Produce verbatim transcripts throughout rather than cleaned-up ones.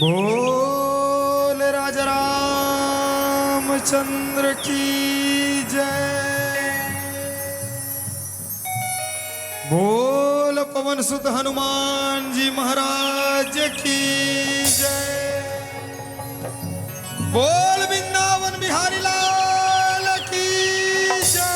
बोल राजा रामचंद्र की जय। बोल पवन सुत हनुमान जी महाराज की जय। बोल वृंदावन बिहारी लाल की जय।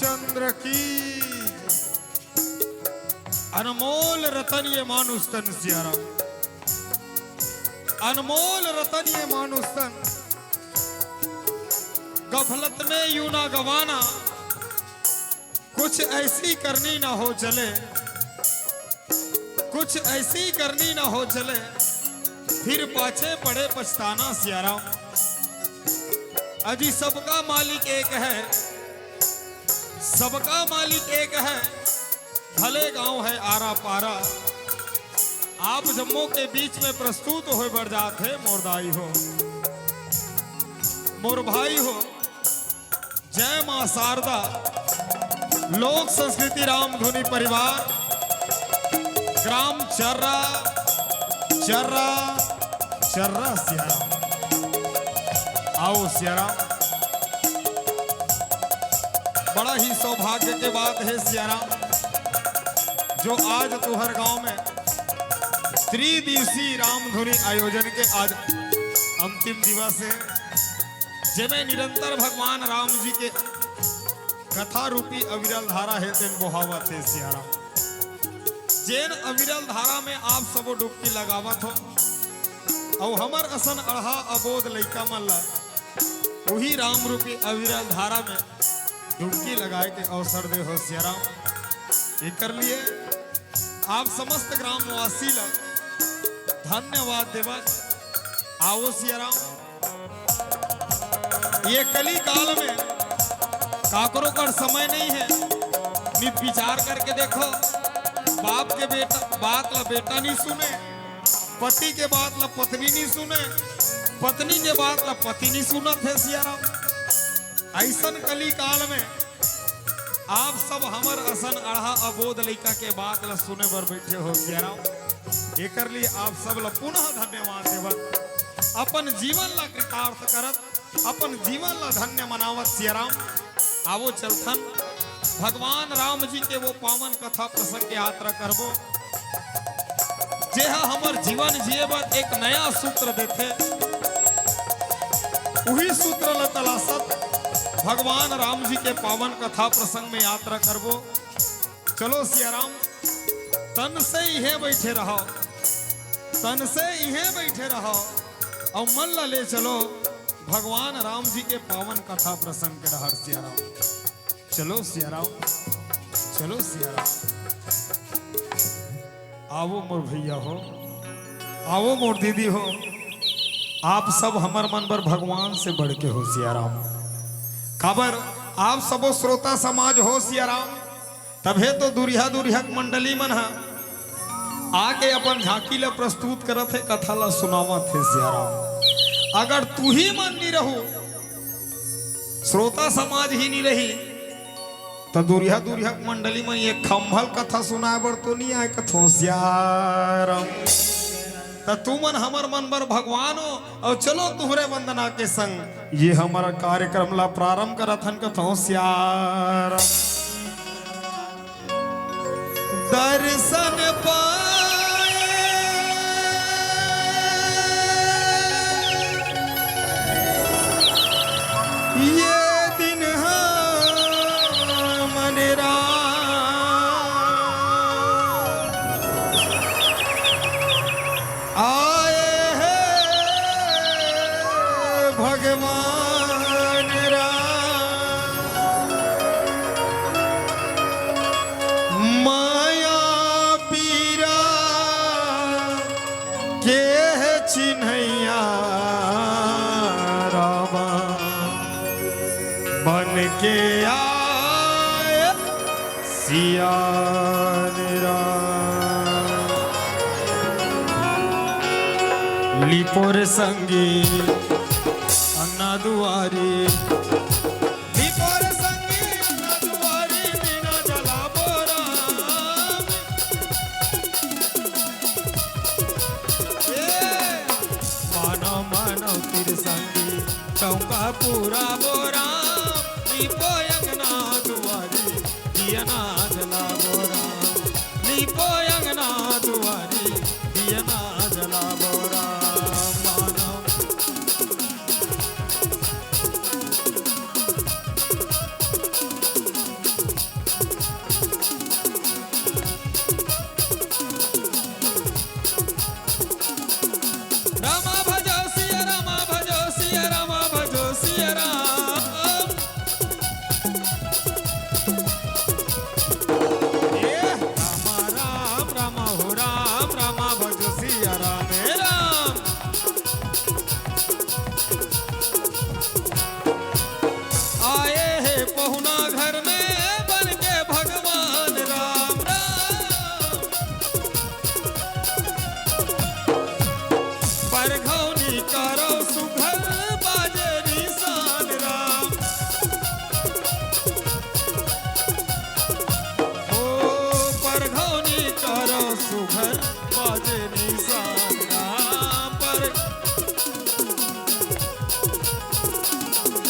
चंद्र की। अनमोल रतन ये मानुष तन सियाराम, अनमोल रतन ये मानुष तन। गफलत में यूं ना गवाना, कुछ ऐसी करनी ना हो चले, कुछ ऐसी करनी ना हो चले, फिर पाछे पड़े पछताना सियाराम। अजी सबका मालिक एक है, सबका मालिक एक है, भले गांव है आरा पारा। आप जम्मो के बीच में प्रस्तुत होय बर जात हे मोर दाई हो, मोर भाई हो। जय मां शारदा। लोक संस्कृति रामधुनी परिवार, ग्राम चर्रा, चर्रा, चर्रा सियाराम। आओ सियाराम, बड़ा ही सौभाग्य के बात है सियाराम, जो आज तुहर गांव में त्रिदिवसीय रामधुनी आयोजन के आज अंतिम दिवस है, जेमे निरंतर भगवान राम जी के कथा रूपी अविरल धारा हे तेन बोहावत हे सियाराम। जेन अविरल धारा में आप सबो डुबकी लगावत हो, अउ हमर असन अड़हा अबोध लइका मन ला उही राम रूपी अविरल धारा में डुबकी लगाए के अवसर दे हो सियाराम। एकर लिए आप समस्त ग्रामवासी ला धन्यवाद देवत आवो सियाराम। ये कली काल में काकरो कर समय नहीं है, नि विचार करके देखो, बाप के बेटा बात ला बेटा नहीं सुने, पति के बात ला पत्नी नहीं सुने, पत्नी के बात ला पति नहीं सुनत हे सियाराम। ऐसन कली काल में आप सब हमर असन अड़हा अबोध लइका के बात ला सुने बर बैठे हो सियाराम। एकर लिए आप सब ला पुनः धन्यवाद देवत, अपन जीवन ला कृतार्थ करत, अपन जीवन ला धन्य मनावत सियाराम। आवो चलथन भगवान राम जी के वो पावन कथा प्रसंग के यात्रा करबो, जेहा हमर जीवन जिए बर एक नया सूत्र देथे। उही सूत्र ल तलाशत भगवान राम जी के पावन कथा प्रसंग में यात्रा करबो। चलो सियाराम, तन से इहें बैठे रहो, तन से इहें बैठे रहो, अउ मन ला ले चलो भगवान राम जी के पावन कथा प्रसंग के डहर सियाराम। चलो सियाराम, चलो सियाराम। आवो मोर भैया हो, आवो मोर दीदी हो, आप सब हमर मन बर भगवान से बढ़ के हो सियाराम। काबर आप सबो श्रोता समाज हो सियाराम, तभे तो दुरिहा दुरिहा के मंडली मन ह आके अपन झांकी ला प्रस्तुत करत हे, कथा ला सुनावत हे सियाराम। अगर तुही मन नी रहू, श्रोता समाज ही नी रही, त दुरिहा दुरिहा के मंडली मन ये खम्भल कथा सुनाए बर तो नी आए कथों सियाराम। त तुमन हमर मन बर भगवान हो, अउ चलो तुहरे वंदना के संग ये हमर कार्यक्रम ला प्रारंभ करत हन कथों सियाराम। दर्शन पाए ये दिन हमन राम आए हे भगवान राम। माया पीरा के हे चिन्हैया रामा, बन के आए सियान राम। लिपोर संगी अंगना दुआरी, लिपोर संगी अंगना दुआरी, दीना जलाबो राम। ए, मानव मानव तिर संगी चौका पूरा बोरा, लिपो अंगना दुआरी, दिया ना जलाबो राम। लिपो अंगना दुआरी, दिया ना जलाबो राम। मानव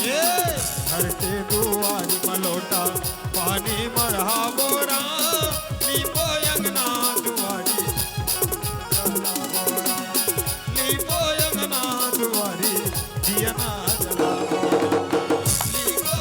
ए, घर के दुआरी म लोटा पानी मढ़ाबो राम, लीपो अंगना दुआरी, लीपो अंगना दुआरी, दिया ना जलाबो राम, लीपो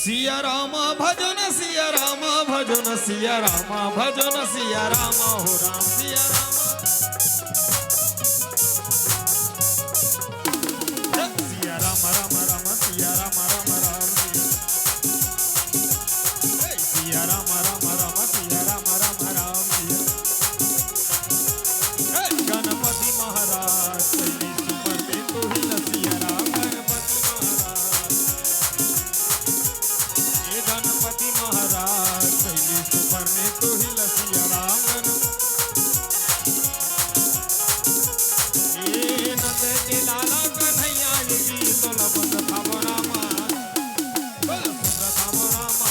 सिया राम भजो न, सिया राम भजो न, सिया राम भजो न, सिया राम हो राम, सिया राम। सिया राम राम राम, सिया राम राम राम, सिया। हे, सिया राम राम राम, सिया राम राम राम, सिया। हे, गणपति महाराज, शैली सुपर में तू ही लसिया राम, गणपति महाराज। हे गणपति महाराज, शैली सुपर में तू ही लसिया राम, गण-, हे नंद के लाला कन्हैया, ये गीत तोला बंद खाबो रामा, तोला सुंदर खाबो रामा,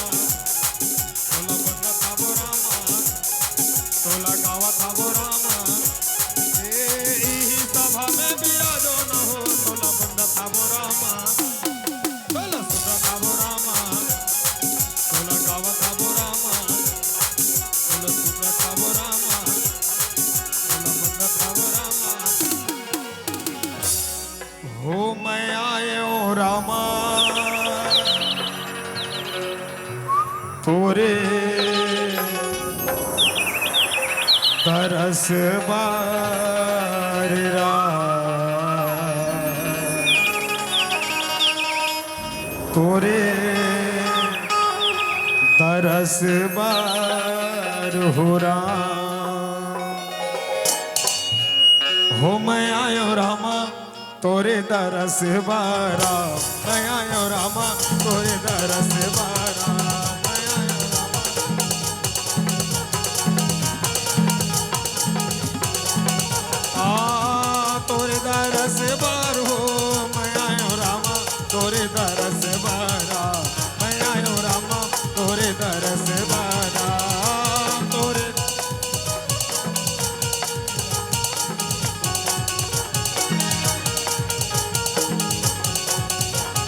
तोला बंद खाबो रामा, तोला गावा खाबो रामा, ए, इही सभा में बिराजो न हो, तोला बंद खाबो रामा, तोला सुंदर खाबो रामा, तोला गावा खाबो रामा, तोला सुंदर खाबो रामा, तोला बंद खाबो रामा। हो मैं आयो रामा तोरे तरस बार राम, तोरे तरस बार हो राम। हो मैं आयो रामा तोरे दरस बारा, मैं आयो रामा तोरे दरस बारा, मैं आयो रामा। आ, तोरे दरस बार हो, मैं आयो रामा तोरे दरस बारा, मैं आयो रामा तोरे दरस बारा, तोरे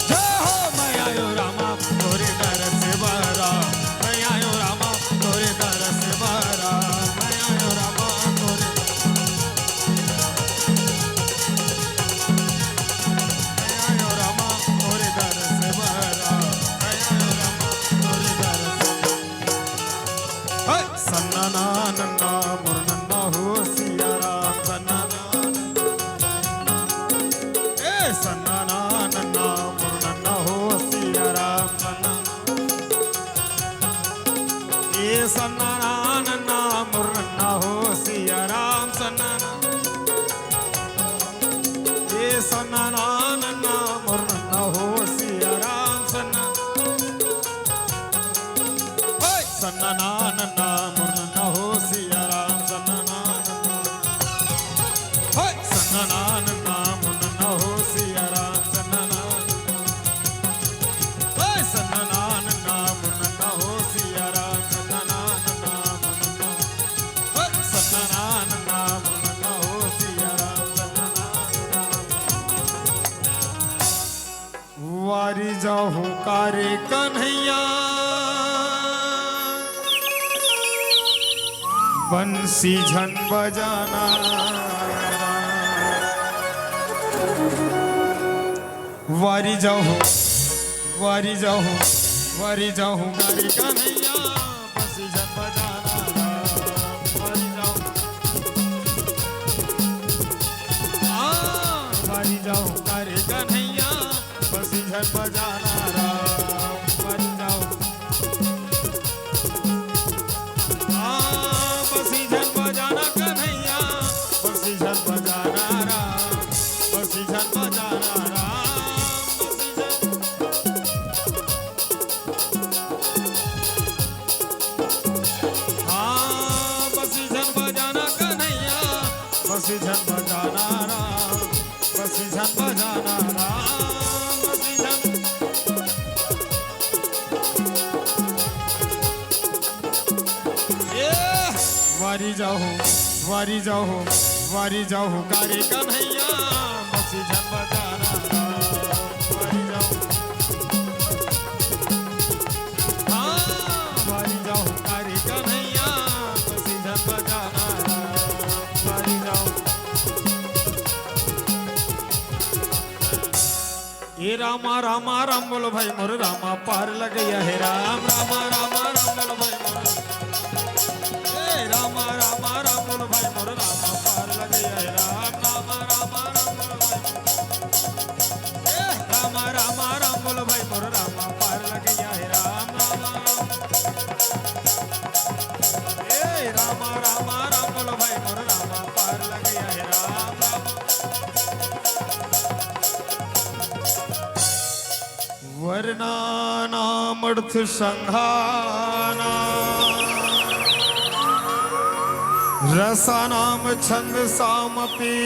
जय हो। मैं आयो रामा तोरे दरस बारा, मैं आयो रामा तोरे दरस बारा, मैं आयो रामा तोरे, मैं आयो रामा तोरे दरस बारा, मैं आयो रामा तोरे दरस। हे! सन्ना ना नन्ना मुर नन्ना हो सिया राम, सन्ना ना। ए सन्ना ना नन्ना मुर नन्ना हो सिया राम, सन्ना। ए सन्ना ना नन्ना मुर नन्ना हो सिया राम, सन्ना ना। ए सन्ना ना नन्ना मुर नन्ना हो सिया राम, सन्ना। हे! सन्ना ना नन्ना मुर नन्ना हो सिया राम, सन्ना ना नन्ना। हे! सन्ना ना नन्ना मुर नन्ना हो सिया राम, सन्ना ना नन्ना। हे! सन्ना ना नन्ना मुर नन्ना हो सिया राम, सन्ना ना नन्ना मुर नन्ना। हे! सन्ना ना नन्ना मुर नन्ना हो सिया राम, सन्ना ना नन्ना। वारी जाहू का रे कन्हैया, बंसी झन बजाना। वारी जाहू, वारी जाहू, वारी जाहू का रे कन्हैया, बंसी झन बजाना। वारी जाहू, आ, वारी जाहू का रे कन्हैया, बंसी झन बजाना राम, बन जाओ। हाँ, बंसी झन बजाना कन्हैया, बंसी झन बजाना राम, बंसी झन बजाना राम, बंसी झन। बंसी झन बजाना राम, बंसी झन बजाना राम, बंसी झन। ए, वारी जाहू, वारी जाहू, वारी जाहू का रे कन्हैया, बंसी झन बजाना राम, वारी जाहू। हाँ, वारी जाहू का रे कन्हैया, बंसी झन बजाना राम, वारी जाहू। ए रामा रामा राम बोलो भाई मोर रामा, पार लग गया हे राम। रामा रामा राम बोलो भाई मोर। ए रामा रामा राम बोलो भाई मोर रामा, पार लग गया हे राम। रामा रामा राम बोलो भाई मोर। ए रामा रामा राम बोलो भाई मोर रामा, पार लग गया हे राम। रामा राम। ए रामा रामा राम बोलो भाई मोर रामा, पार लग गया हे राम। रामा। वर्णानामर्थसंघानां रसानां छंदसामपि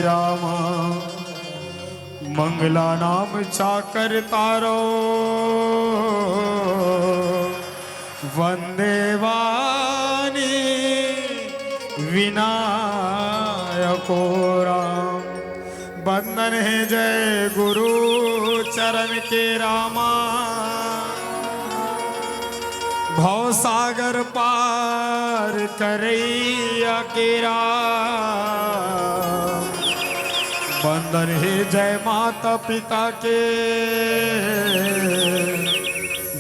राम मंगलानां चाकरतारो वंदे वाणी विनायको राम। बंदन हे जय गुरु चरण के रामा, भवसागर पार करैया के राम। बंदन हे जय माता पिता के,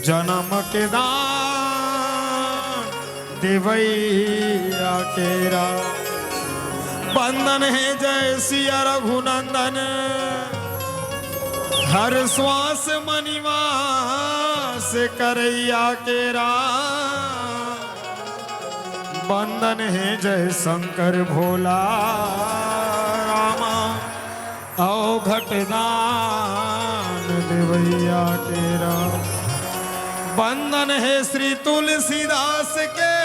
जनम के दान देवैया के राम। बंदन हे जय सिया रघुनंदन, हर श्वास म निवास करैया के राम। बंदन हे जय शंकर भोला रामा, अवघट दान देवैया के राम। बंदन हे श्री तुलसीदास के,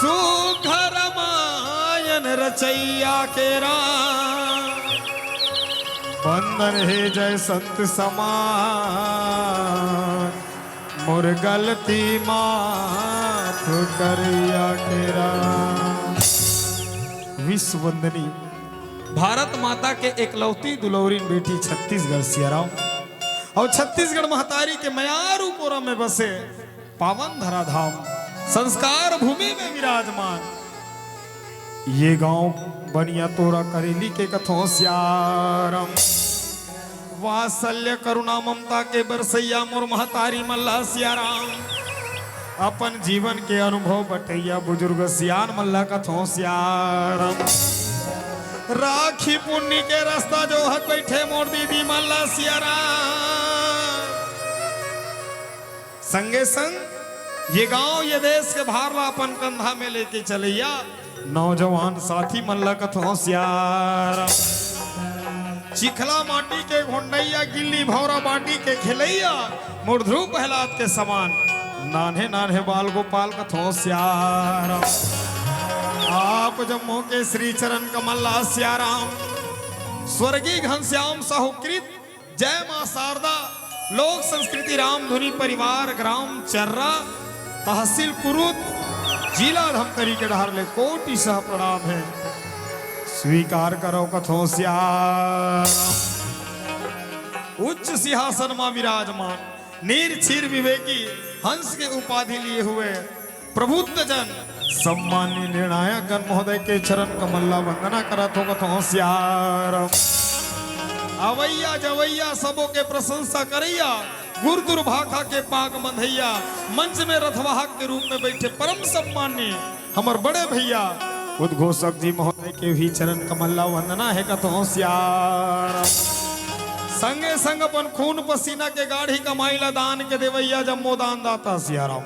सुघर रामायण रचैया के राम। बंदन हे जय संत समाज, मोर गलती माफ करैया के राम। विश्व वंदनी भारत माता के एकलौती दुलौरिन बेटी छत्तीसगढ़ सियाराम, अउ छत्तीसगढ़ महतारी के मयारू कोरा में बसे पावन धराधाम, संस्कार भूमि में विराजमान ये गांव बनिया तोरा करेली के कथों सियाराम। वात्सल्य करुणा ममता के बरसैया मोर महतारी मन ला सियाराम। अपन जीवन के अनुभव बटैया बुजुर्ग सियान मन ला कथों सियाराम। राखी पुन्नी के रास्ता जोहत बैठे मोर दीदी मन ला सियाराम। संगे संग ये गांव, ये देश के भार ला अपन कंधा में लेके चलैया नौजवान साथी मन ला कथों सियाराम। चिखला माटी के घोंडैया, गिल्ली भौरा बाटी के खेलैया, मोर ध्रुव प्रहलाद के समान नान्हे नान्हे बाल गोपाल कथों सियाराम। आप जम्मो के श्री चरण कमल ला सियाराम। स्वर्गीय घनश्याम साहू कृत जय मां शारदा, लोक संस्कृति रामधुनी परिवार, ग्राम चर्रा, तहसील कुरुद, जिला धमतरी के डहर ले कोटि सह प्रणाम हे। स्वीकार करो कथों सियाराम। उच्च सिंहासन मा विराजमान, नीर क्षीर विवेकी, हंस के उपाधि लिए हुए, प्रबुद्ध जन, सम्माननीय निर्णायक गण महोदय के चरण कमल ला वंदना करत हों कथों सियाराम। अवैया जवैया सबो के प्रशंसा करैया, गुर दुर्भाखा के पांक बंधैया, मंच में रथवाहक के रूप में बैठे परम सम्माननीय हमर बड़े भैया उद्घोषक जी महोदय के भी चरण कमल ला वंदना हे कथों सियाराम। संगे संग अपन खून पसीना के गाढ़ी कमाई ला दान के देवैया जम्मो दानदाता सियाराम।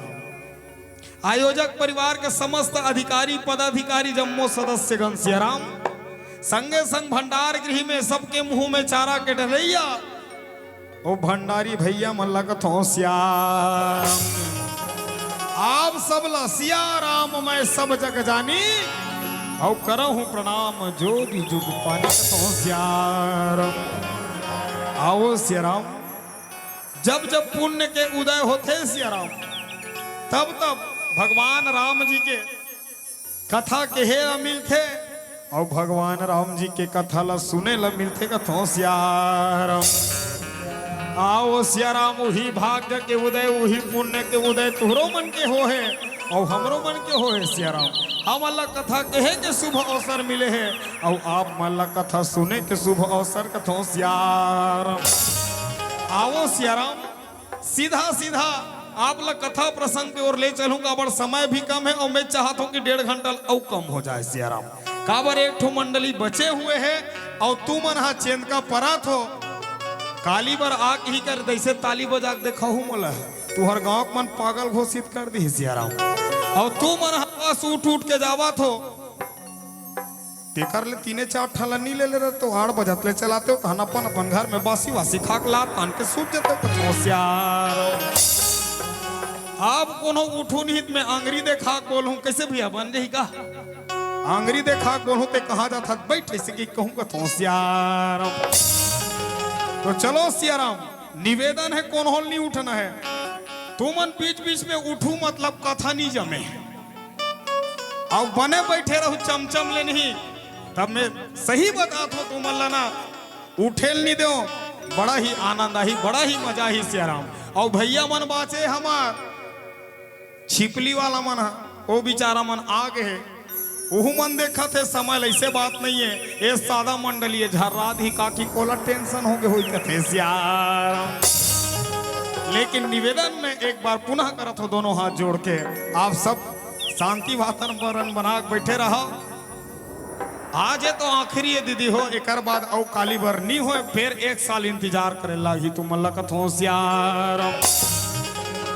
आयोजक परिवार के समस्त अधिकारी पदाधिकारी जम्मो सदस्यगण सियाराम। संगे संग भंडार गृह में सबके मुंह में चारा के डलैया ओ भंडारी भैया मन ला कथों सियाराम। आप सब ला सिया राम मैं सब जग जानी, अउ करहूँ प्रणाम जोगी जुग पानी। कथों सिया राम। आवो सिया राम, जब जब पुण्य के उदय होथे सिया राम, तब तब भगवान राम जी के कथा केहे ला मिलथे, अउ भगवान राम जी के कथा ला सुने ला मिलथे। कथों सिया राम। आवो सिया राम, उही भाग्य के उदय, उही पुण्य के उदय तुहरो मन के होहे, अउ हमरो मन के होहे सिया राम। हमन ला कथा केहे के शुभ अवसर मिले हे, अउ आप मन ला कथा सुने के शुभ अवसर। कथों सिया राम। आवो सिया राम, सीधा सीधा आप ला कथा प्रसंग के ओर ले चलहूं, काबर समय भी कम हे अउ मैं चाहत हूं कि डेढ़ घंटा अउ कम हो जाए सिया राम। काबर एक ठो मंडली बचे हुए हे अउ तुमन हा चेंदका परत हो। काली बर आके ही कर जइसे ताली बजा के देखहू मोला, तुहर गांव के मन पागल घोषित कर दिही सिया राम। अउ तुमन हा बस उठ उठ के जावत हो। तेकर ले तीने चार ठन ला नी ले ले रहे तो आठ बजत ले चलाते हो, तहन अपन अपन घर में बासी वासी खा के लात तान के सूत जते हो। कथों सिया राम। अब कोनो उठू नहीं त मैं आंगरी देखा के बोलहूं, कैसे भैया बन जाही का? आंगरी देखा के बोलहूं ते कहा जात हत बैठ ऐसे कि कहूं। कथों सिया राम। तो चलो सिया राम, निवेदन हे, कोनो ल नी उठना हे। तुमन बीच बीच में उठू, मतलब कथा नी जमे। अउ बने बैठे रहू चमचम ले नहीं, तब मैं सही बतात हूं तुमन ला ना, उठे ल नी देव। बड़ा ही आनंद आही, बड़ा ही मजा आही सिया राम। अउ भैया मन बाचे हमार छिपली वाला मन हा, ओ बेचारा मन आ गे हे, ओहू मन देखत हे समय ल, ऐसे बात नहीं हे। ए सादा मंडली हे, झर्रा दिही काकी, कोला tension हो गे होही कथे सिया राम। लेकिन निवेदन मैं एक बार पुनः करत हो दोनों हाथ जोड़ के, आप सब शांति वातावरण बना के बैठे रहा। आज ये तो आखिरी हे दीदी हो, एकर बाद अउ काली बर नी होय, फेर एक साल इंतजार करे लागही तुमन ला। कथों सिया राम।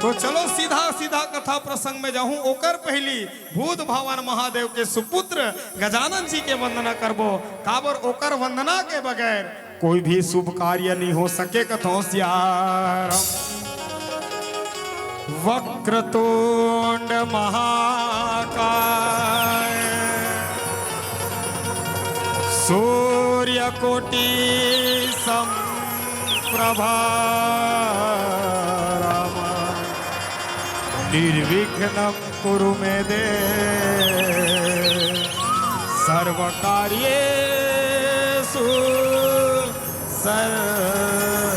तो चलो सीधा सीधा कथा प्रसंग में जाहूं, ओकर पहली भूत भावन महादेव के सुपुत्र गजानन जी के वंदना करबो, काबर ओकर वंदना के बगैर कोई भी शुभ कार्य नहीं हो सके। कथों सिया राम। वक्रतुंड महाकाय सूर्यकोटि समप्रभा राम निर्विघ्नं कुरु मे देव सर्वकार्येषु सर्वदा।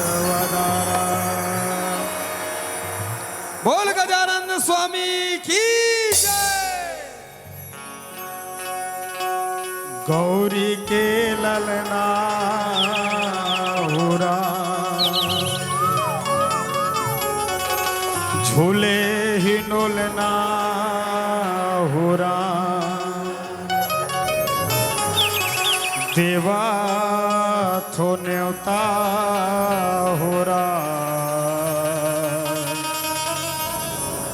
बोल गजानंद स्वामी की जय। गौरी के ललना हो राम, झूले हिंडोलना हो राम, देवा थो नेवता हो राम,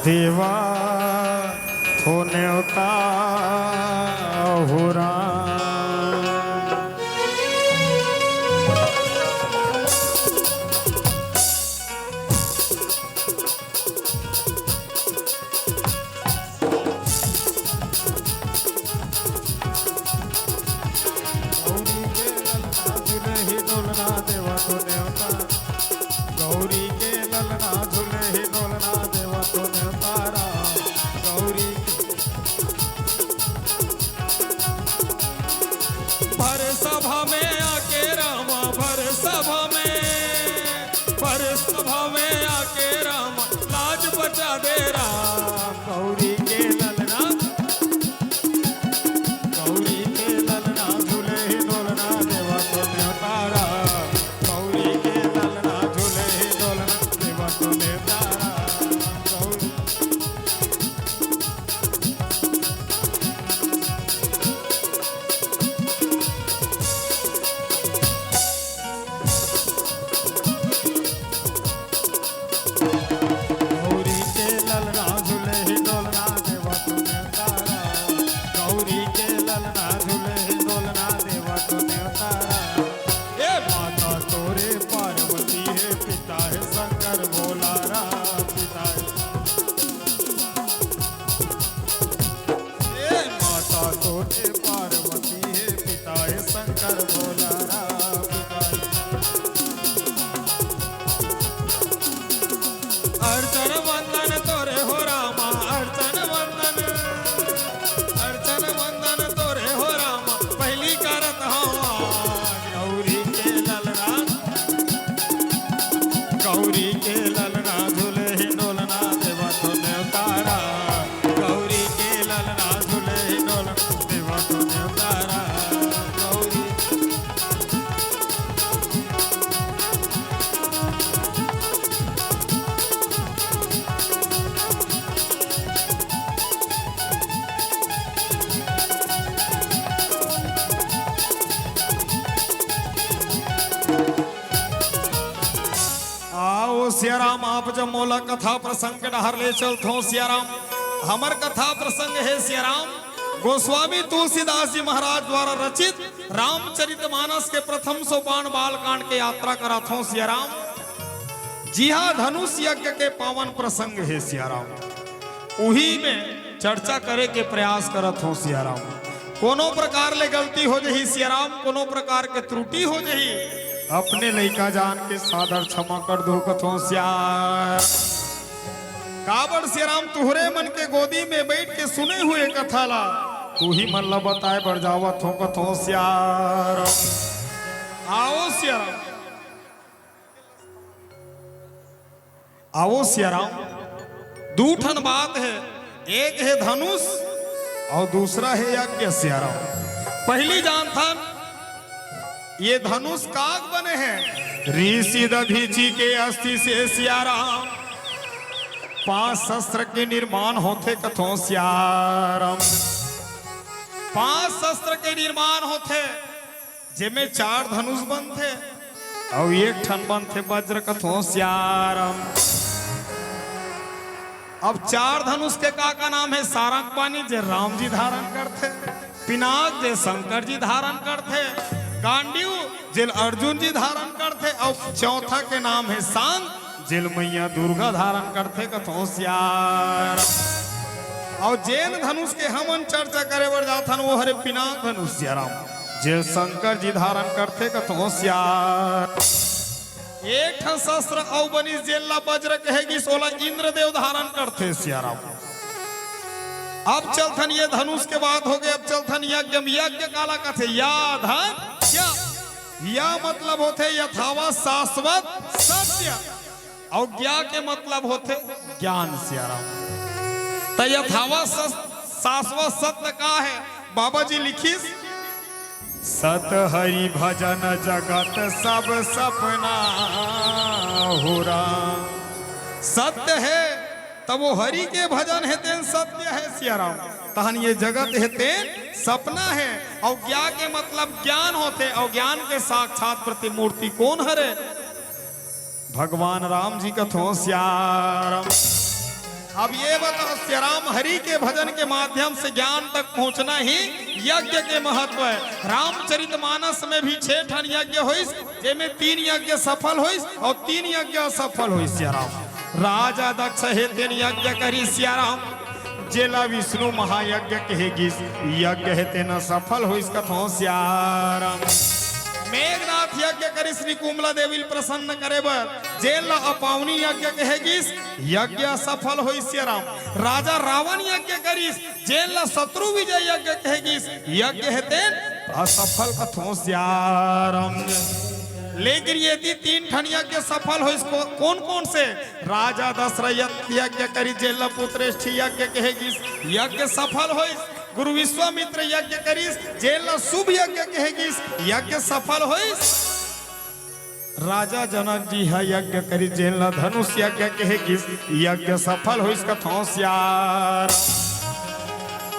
देवा थो नेवता हो राम। गौरी के ललना झूले हिंडोलना देवा थो नेवता। गौरी के ललना झूले हिंडोलना देवा थो नेवता राम। गौरी भर सभा में आके रामा, भर सभा में, भर सभा में आके रामा, लाज बचा दे राम। गौरी के ललना, गौरी के ललना झूले हिंडोलना देवा थो नेवता राम। गौरी के ललना झूले हिंडोलना देवा थो नेवता राम। गौरी गौरी के ललना झूले हिंडोलना देवा थो नेवता राम। गौरी के ललना झूले हिंडोलना देवा थो नेवता राम। ए माता तोरे पार्वती हे, पिता हे शंकर भोला राम। अर्चन वंदन तोरे हो रामा, अर्चन वंदन, अर्चन वंदन तोरे हो रामा, पहिली करत हवा गौरी के ललना, गौरी के ललना झूले हिंडोलना देवा तो नेवतारा, गौरी के ललना झूले हिंडोलना देवा तो नेवतारा, गौरी। आओ सियाराम, आप जब मोला कथा प्रसंग के डहर ले चलथो सियाराम, हमर कथा प्रसंग हे सियाराम गोस्वामी तुलसीदास जी महाराज द्वारा रचित रामचरितमानस के प्रथम सोपान बालकांड के यात्रा कराथो सियाराम। जिहा धनुष यज्ञ के पावन प्रसंग हे सियाराम, उही में चर्चा करे के प्रयास करत हो सियाराम। कोनो प्रकार ले गलती हो जही सियाराम, कोनो प्रकार के त्रुटि हो जही, अपने लइका जान के सादर क्षमा कर दो कथो सियार। काबर सियाराम तुहरे मन के गोदी में बैठ के सुने हुए कथा ला तू ही मन ला बताए बर जावत हो कथो सियार। आओ सियाराम। आवो सियाराम, दू ठन बात हे, एक हे धनुष अउ दूसरा हे यज्ञ सियाराम। पहिली जानथन, ये धनुष काग बने हे? ऋषि दधीचि के अस्थि से सियाराम पांच शस्त्र के निर्माण होथे कथो सियाराम। पांच शस्त्र के निर्माण होथे, जेमे चार धनुष बनथे अउ एक ठन बनथे वज्र कथो सियाराम। अब चार धनुष के का का नाम हे? सारंग पानी जे राम जी धारण करथे, पिनाक जे शंकर जी धारण करथे, गांडीव जेल अर्जुन जी धारण करथे अउ चौथा के नाम हे सांग जेल मैया दुर्गा धारण करथे कथो सियाराम। अउ जेन धनुष के हमन चर्चा करे बर जाथन वो हरे पिनाक धनुष सियाराम। जे शंकर जी धारण करथे कथो सियार। एक ठन शस्त्र अउ बनिस जेन ला वज्र कहे गिस, ओला इंद्रदेव धारण करथे सियाराम। अब चलथन, ये धनुष के बात हो गए, अब चलथन यज्ञ में। यज्ञ काला कथे? या धन या, या मतलब होथे यथावत शाश्वत सत्य। अउ ज्ञा के मतलब होथे ज्ञान सियाराम। त यथावत सस-, शाश्वत सत्य का हे? बाबा जी लिखिस, सत हरि भजन जगत सब सपना हो राम। सत्य हे, त वो हरि के भजन हे तेन सत्य हे सियाराम। तहन ये जगत हे तेन सपना हे। अउ ज्ञा के मतलब ज्ञान होथे, अउ ज्ञान के साक्षात प्रतिमूर्ति कोन हरे? भगवान राम जी कथो सियाराम। अब ये बताओ, सियाराम हरि के भजन के माध्यम से ज्ञान तक पहुंचना ही यज्ञ के महत्व हे। रामचरितमानस में भी छह ठन यज्ञ होइस, जेमे तीन यज्ञ सफल होइस अउ तीन यज्ञ असफल होइस। सियाराम राजा दक्ष हे तेन यज्ञ करिस सियाराम। जेला विष्णु महायज्ञ कहे गिस, यज्ञ हे तेन असफल होइस कथो सियाराम। मेघनाथ यज्ञ करिस निकुमला देवी ल प्रसन्न करे बर, जेन ला अपावनी यज्ञ कहे गिस, यज्ञ असफल होइस सियाराम। राजा रावण यज्ञ करिस, जेन ला शत्रु विजय यज्ञ कहे गिस, यज्ञ हे तेन असफल कथो सियाराम। लेकिन ये ती तीन ठन यज्ञ सफल होइस, को-, कोन कोन से? राजा दशरथ यज्ञ करिस, जेन ला पुत्रेष्ठि यज्ञ कहे गिस, यज्ञ सफल होइस। गुरु विश्वामित्र यज्ञ करिस, जेन ला शुभ यज्ञ कहे गिस, यज्ञ सफल होइस। राजा जनक जी ह यज्ञ करिस, जेन ला धनुष यज्ञ कहे गिस, यज्ञ सफल होइस कथो सियार।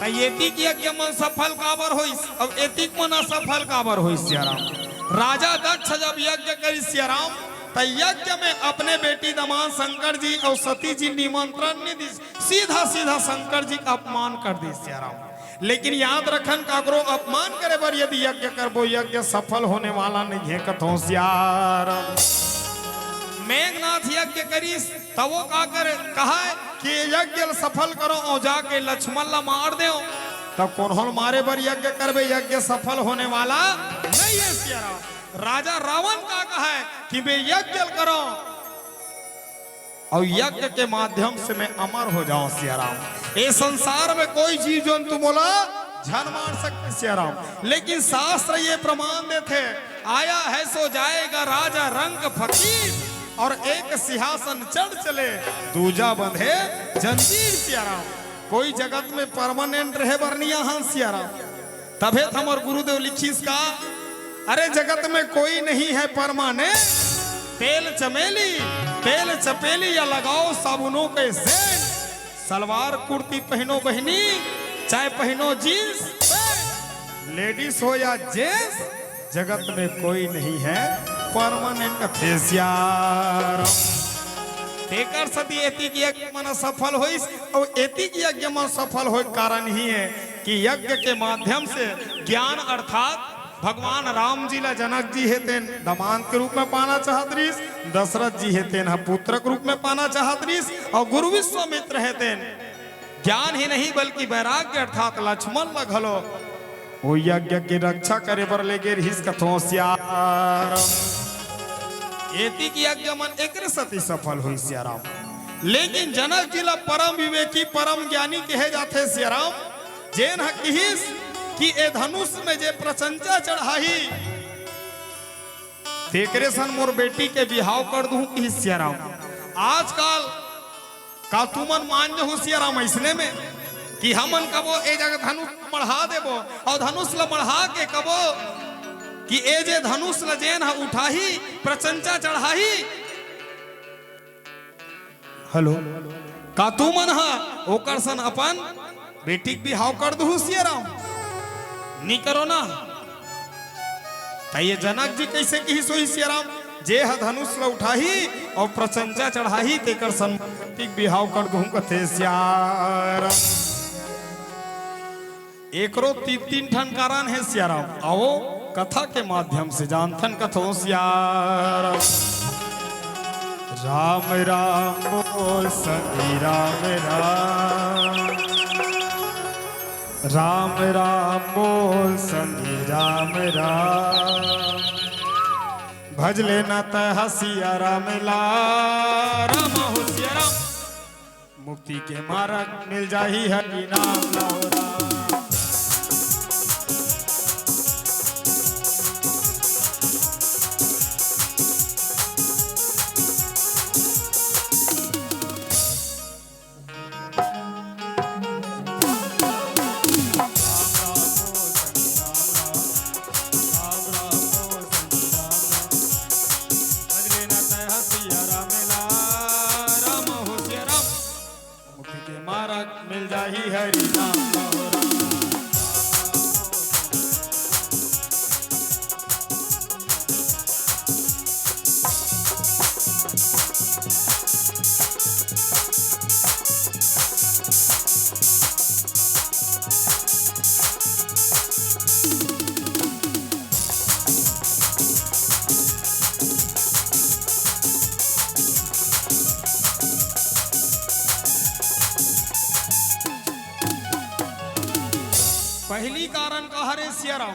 त एतिक यज्ञ मन सफल काबर होइस, अउ एतिक मन असफल काबर होइस सियाराम? राजा दक्ष जब यज्ञ करिस सियाराम, त यज्ञ में अपने बेटी दमांद शंकर जी अउ सती जी निमंत्रण नइ दिस, सीधा सीधा शंकर जी का अपमान कर दिस सियाराम। लेकिन याद रखन, काकरो अपमान करे बर यदि यज्ञ करबो, यज्ञ सफल होने वाला नइ हे कथो सियाराम। मेघनाथ यज्ञ करिस, त वो का करे, कहा कि यज्ञ ल सफल करो अउ जाके लक्ष्मण ला मार देव। त कोनो ल मारे बर यज्ञ करबे, यज्ञ सफल होने वाला नइ हे सियाराम। राजा रावण का कहा कि मैं यज्ञ ल करो, अउ यज्ञ के माध्यम से मैं अमर हो जाऊं सिया राम। ए संसार में कोई जीव जंतु मोला झन मार सकय सिया राम, लेकिन शास्त्र ये प्रमाण देथे, आया है सो जाएगा राजा रंक फकीर, और एक सिंहासन चढ़ चले, दूजा बंधे जंजीर सिया राम। कोई जगत में परमानेंट रहे बर नइ आहन सिया राम। तभे त हमर गुरुदेव लिखिस का, अरे जगत में कोई नहीं है परमानेंट, तेल चमेली, तेल चपेली या लगाओ साबुनों के सेंट। सलवार कुर्ती पहिनो बहिनी, चाहे पहिनो जींस पैंट, लेडीज हो या जेंट्स, जगत में कोई नहीं है परमानेंट कथे सिया राम। तेकर सेती एतिक यज्ञ मन सफल होइस, अउ एतिक यज्ञ मन सफल होय के कारण ही है कि यज्ञ के माध्यम से ज्ञान अर्थात भगवान राम जी ला जनक जी हे तेन दमांद के रूप में पाना चाहत रिहिस, दशरथ जी हे तेन ह पुत्र के रूप में पाना चाहत रिहिस, अउ गुरु विश्वामित्र हे तेन ज्ञान ही नहीं बल्कि वैराग्य अर्थात लक्ष्मण ला घलो ओ यज्ञ के रक्षा करे बर ले गे रिहिस कथों सिया राम। एतिक यज्ञ मन एकरे सेती सफल होइस सिया राम। लेकिन जनक जी ला परम विवेकी, परम ज्ञानी कहे जाथे सिया राम, जेन ह किहिस कि ए धनुष में जे प्रचंचा चढ़ाही, तेकरे सन मोर बेटी के बिहाव कर दूं किहिस सिया राम। आजकल का तुमन मान जहू सिया राम अइसने में कि हमन कबो ए जगह धनुष मढ़ा देबो अउ धनुष ल मढ़ा के कबो कि ए जे धनुष ल जेन ह उठाही, प्रचंचा चढ़ाही, हेलो, का तुमन ह ओकर सन अपन बेटी के बिहाव कर दुहू सिया राम? नी करो ना। त ये जनक जी कइसे किहिस होही सिया राम, जे ह धनुष ल उठाही अउ प्रचंचा चढ़ाही, तेकर सन बेटी के बिहाव कर दुहू कथे सिया राम। एकरो तीन, तीन ठन कारण हे सिया राम। आओ कथा के माध्यम से जानथन कथों सिया राम। राम राम बोल संगी राम राम। राम राम बोल संगी राम राम। भज लेना तैं ह सिया राम ला। राम हो सिया राम। मुक्ति के मारग मिल जाही हरि नाम ला हो राम। मुक्ति के मारग मिल जाही हरि नाम ला हो राम। पहिली कारण का हरे सिया राम,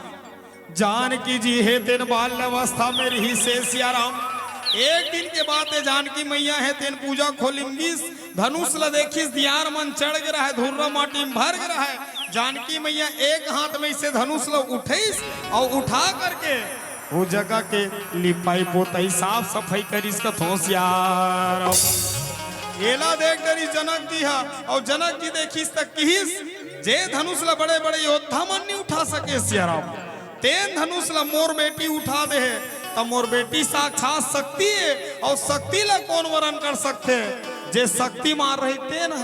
जानकी जी हे तेन बाल्यावस्था में रिहिस हे सिया राम। एक दिन के बात हे, जानकी मैया हे तेन पूजा खोली म गिस, धनुष ल देखिस, दियार मन चढ़ गे रहय, धुर्रा माटी म भर गे रहय। जानकी मैया एक हाथ में अइसे धनुष ल उठइस अउ उठा करके ओ जगह के लिपाई पोताई साफ सफाई करिस कथों सिया राम। एला देख डरिस जनक जी ह, अउ जनक जी देखिस त किहिस, जे धनुष ल बड़े बड़े योद्धा मन नी उठा सके सिया राम, तेन धनुष ल मोर बेटी उठा दे हे, त मोर बेटी साक्षात शक्ति हे, अउ शक्ति ल कोन वरण कर सकथे? जे शक्तिमान रही तेन ह।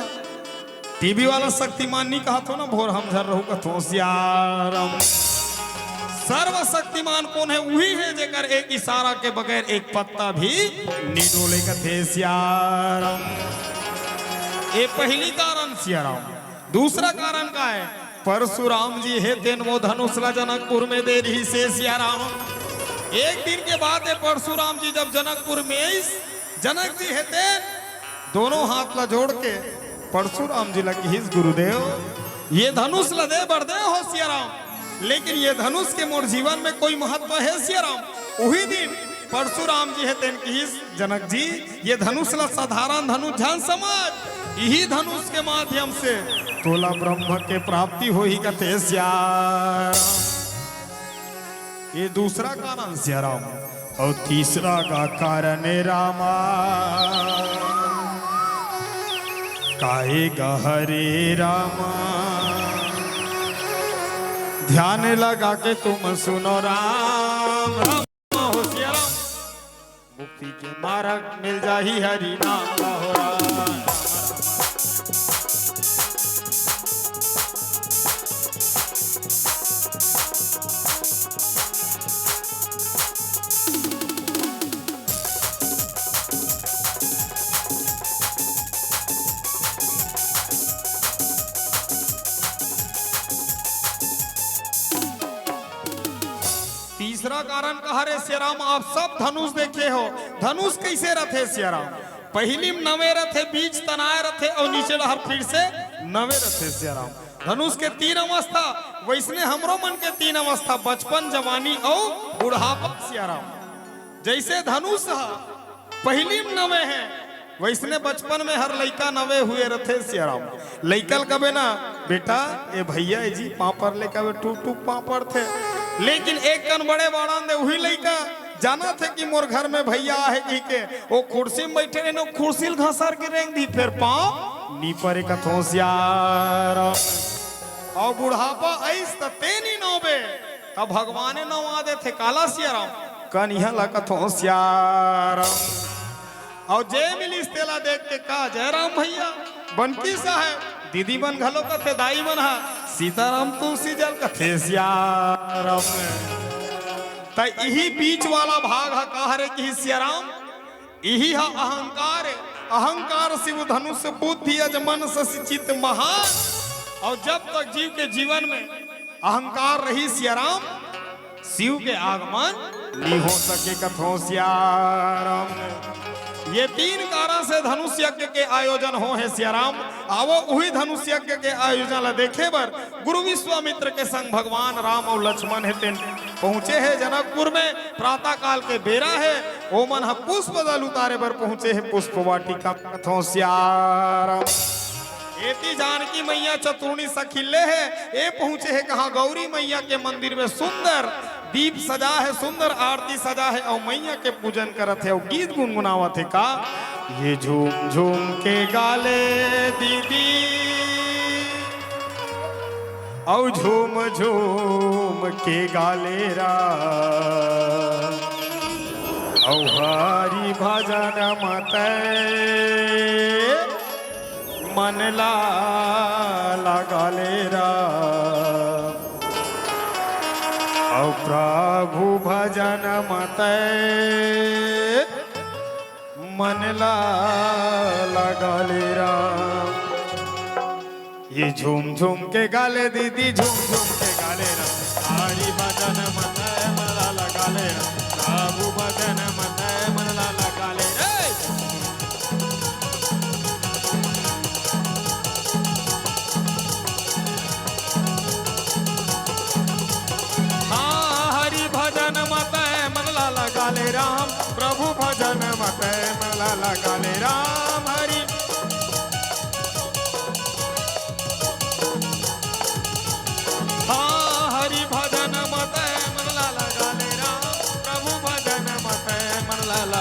टीवी वाला शक्तिमान नी कहत हो ना, भोर हम झर रहू कथों सिया राम। सर्वशक्तिमान कोन हे? उही हे जेकर एक इशारा के बगैर एक पत्ता भी नी डोले कथे सिया राम। ए पहिली कारण सिया राम। दूसरा कारण का हे? परशुराम जी हे तेन वो धनुष ला जनकपुर में दे रिहिस हे सिया राम। एक दिन के बात हे, परशुराम जी जब जनकपुर में आइस, जनक जी हे तेन दोनों हाथ ला जोड़ के परशुराम जी ला किहिस, गुरुदेव, ये धनुष ला दे बर दे हो सिया राम, लेकिन ये धनुष के मोर जीवन में कोई महत्व हे सिया राम? उही दिन परशुराम जी हे तेन किहिस, "जनक जी, ये धनुष ला साधारण धनुष झन समझ, इही धनुष के माध्यम से तोला ब्रह्म के प्राप्ति होही," कथे सियाराम। ये दूसरा कारण सियाराम। अउ तीसरा का कारण ए रामा, काहे गा हरे रामा, ध्यान लगा के तुम सुनो राम। राम हो सियाराम, मुक्ति के मार्ग मिल जाही हरि नाम हो राम। तीसरा कारण का हरे सियाराम, आप सब धनुष देखे हो, धनुष कइसे रथे सियाराम? पहिली म नवे रथे, बीच तनाए रथे अउ नीचे डहर फिर से नवे रथे सियाराम। धनुष के तीन अवस्था, वइसने हमरो मन के तीन अवस्था, बचपन, जवानी अउ बुढ़ापा सियाराम। जइसे धनुष ह पहिली म नवे हे, वइसने बचपन में हर लइका नवे हुए रथे सियाराम। लइका ल कबे ना, "बेटा, ए भइया, ए जी, पाँव पर ले," कबे, "टूक टूक पाँव परथे।" लेकिन एक कन बड़े बाड़न दे, उही लइका जानत हे कि मोर घर में भइया आहे कहिके, ओ कुर्सी में बइठे रहिन, ओ कुर्सी ल घसर के रेंग दी, फेर पाँव नी परे कथों सियाराम। अउ बुढ़ापा अइस त तेनी नोबे, त भगवाने नवा देथे काला सियाराम, कनिहा ला कथों सियाराम। अउ जे मिलिस तेला देख के का, "जय राम भइया, बनकी साहेब," दीदी मन घलो कथे, दाई मन ह, "सीताराम तुलसी जल," कथे सियाराम। त इही बीच वाला भाग ह का हरे किहिस सियाराम, इही ह अहंकार ए। अहंकार शिव धनुष बुद्धि अज मन शशि चित महान। अउ जब तक जीव के जीवन में अहंकार रही सियाराम, शिव के आगमन नी हो सके कथों सियाराम। ये तीन कारण से धनुष यज्ञ के आयोजन हो हे सियाराम। आवो उही धनुष यज्ञ के आयोजन ला देखे बर गुरु विश्वामित्र के संग भगवान राम अउ लक्ष्मण हे तेन पहुंचे हे जनकपुर में। प्रातः काल के बेरा हे, ओमन ह पुष्प जल उतारे बर पहुंचे हे पुष्प वाटिका कथों सियाराम। एती जानकी मैया चतुर्णी सखी ले हे, ए पहुंचे हे कहाँ? गौरी मैया के मंदिर में सुंदर दीप सजा हे, सुंदर आरती सजा हे अउ मैया के पूजन करत हे अउ गीत गुनगुनावत हे का? ये झूम झूम के गा ले दीदी, अउ झूम झूम के गा ले रा, अउ हरि भजन म तै मन ला लगा ले रा, अउ प्रभु भजन म तै मन ला लगा ले रा। ये झूम झूम के गा ले दीदी, झूम झूम के गा ले रा। हरि भजन म तै मन ला लगा ले रा, प्रभु भजन म तै मन ला लगा ले रे। हाँ, हरि भजन म तै मन ला लगा ले राम, प्रभु भजन म तै मन ला लगा ले राम। हरि हाँ, हरि भजन म तै मन ला लगा ले राम, प्रभु भजन म तै मन ला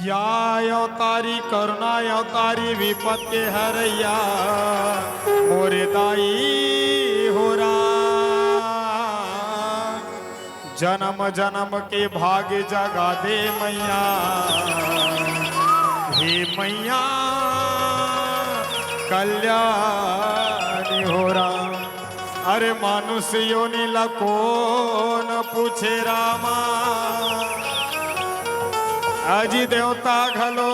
या अवतारी करुणा अवतारी विपत के हरैया मोरे दाई हो राम। जन्म जन्म के भाग जगा दे मैया, हे मैया कल्याणी हो राम। अरे मानुष योनि ला कोन पूछे रामा, अजी देवता घलो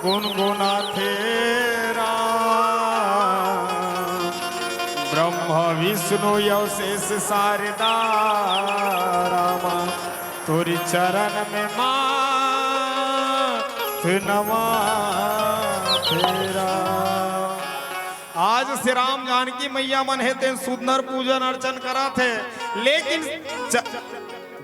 गुनगुनाथे राम। ब्रह्मा विष्णु अवशेष शारदा रामा, तोरी चरण में माथ नवाथे राम। आज श्री राम जानकी मैया मन हे तेन सुंदर पूजन अर्चन करत हे, लेकिन ज-,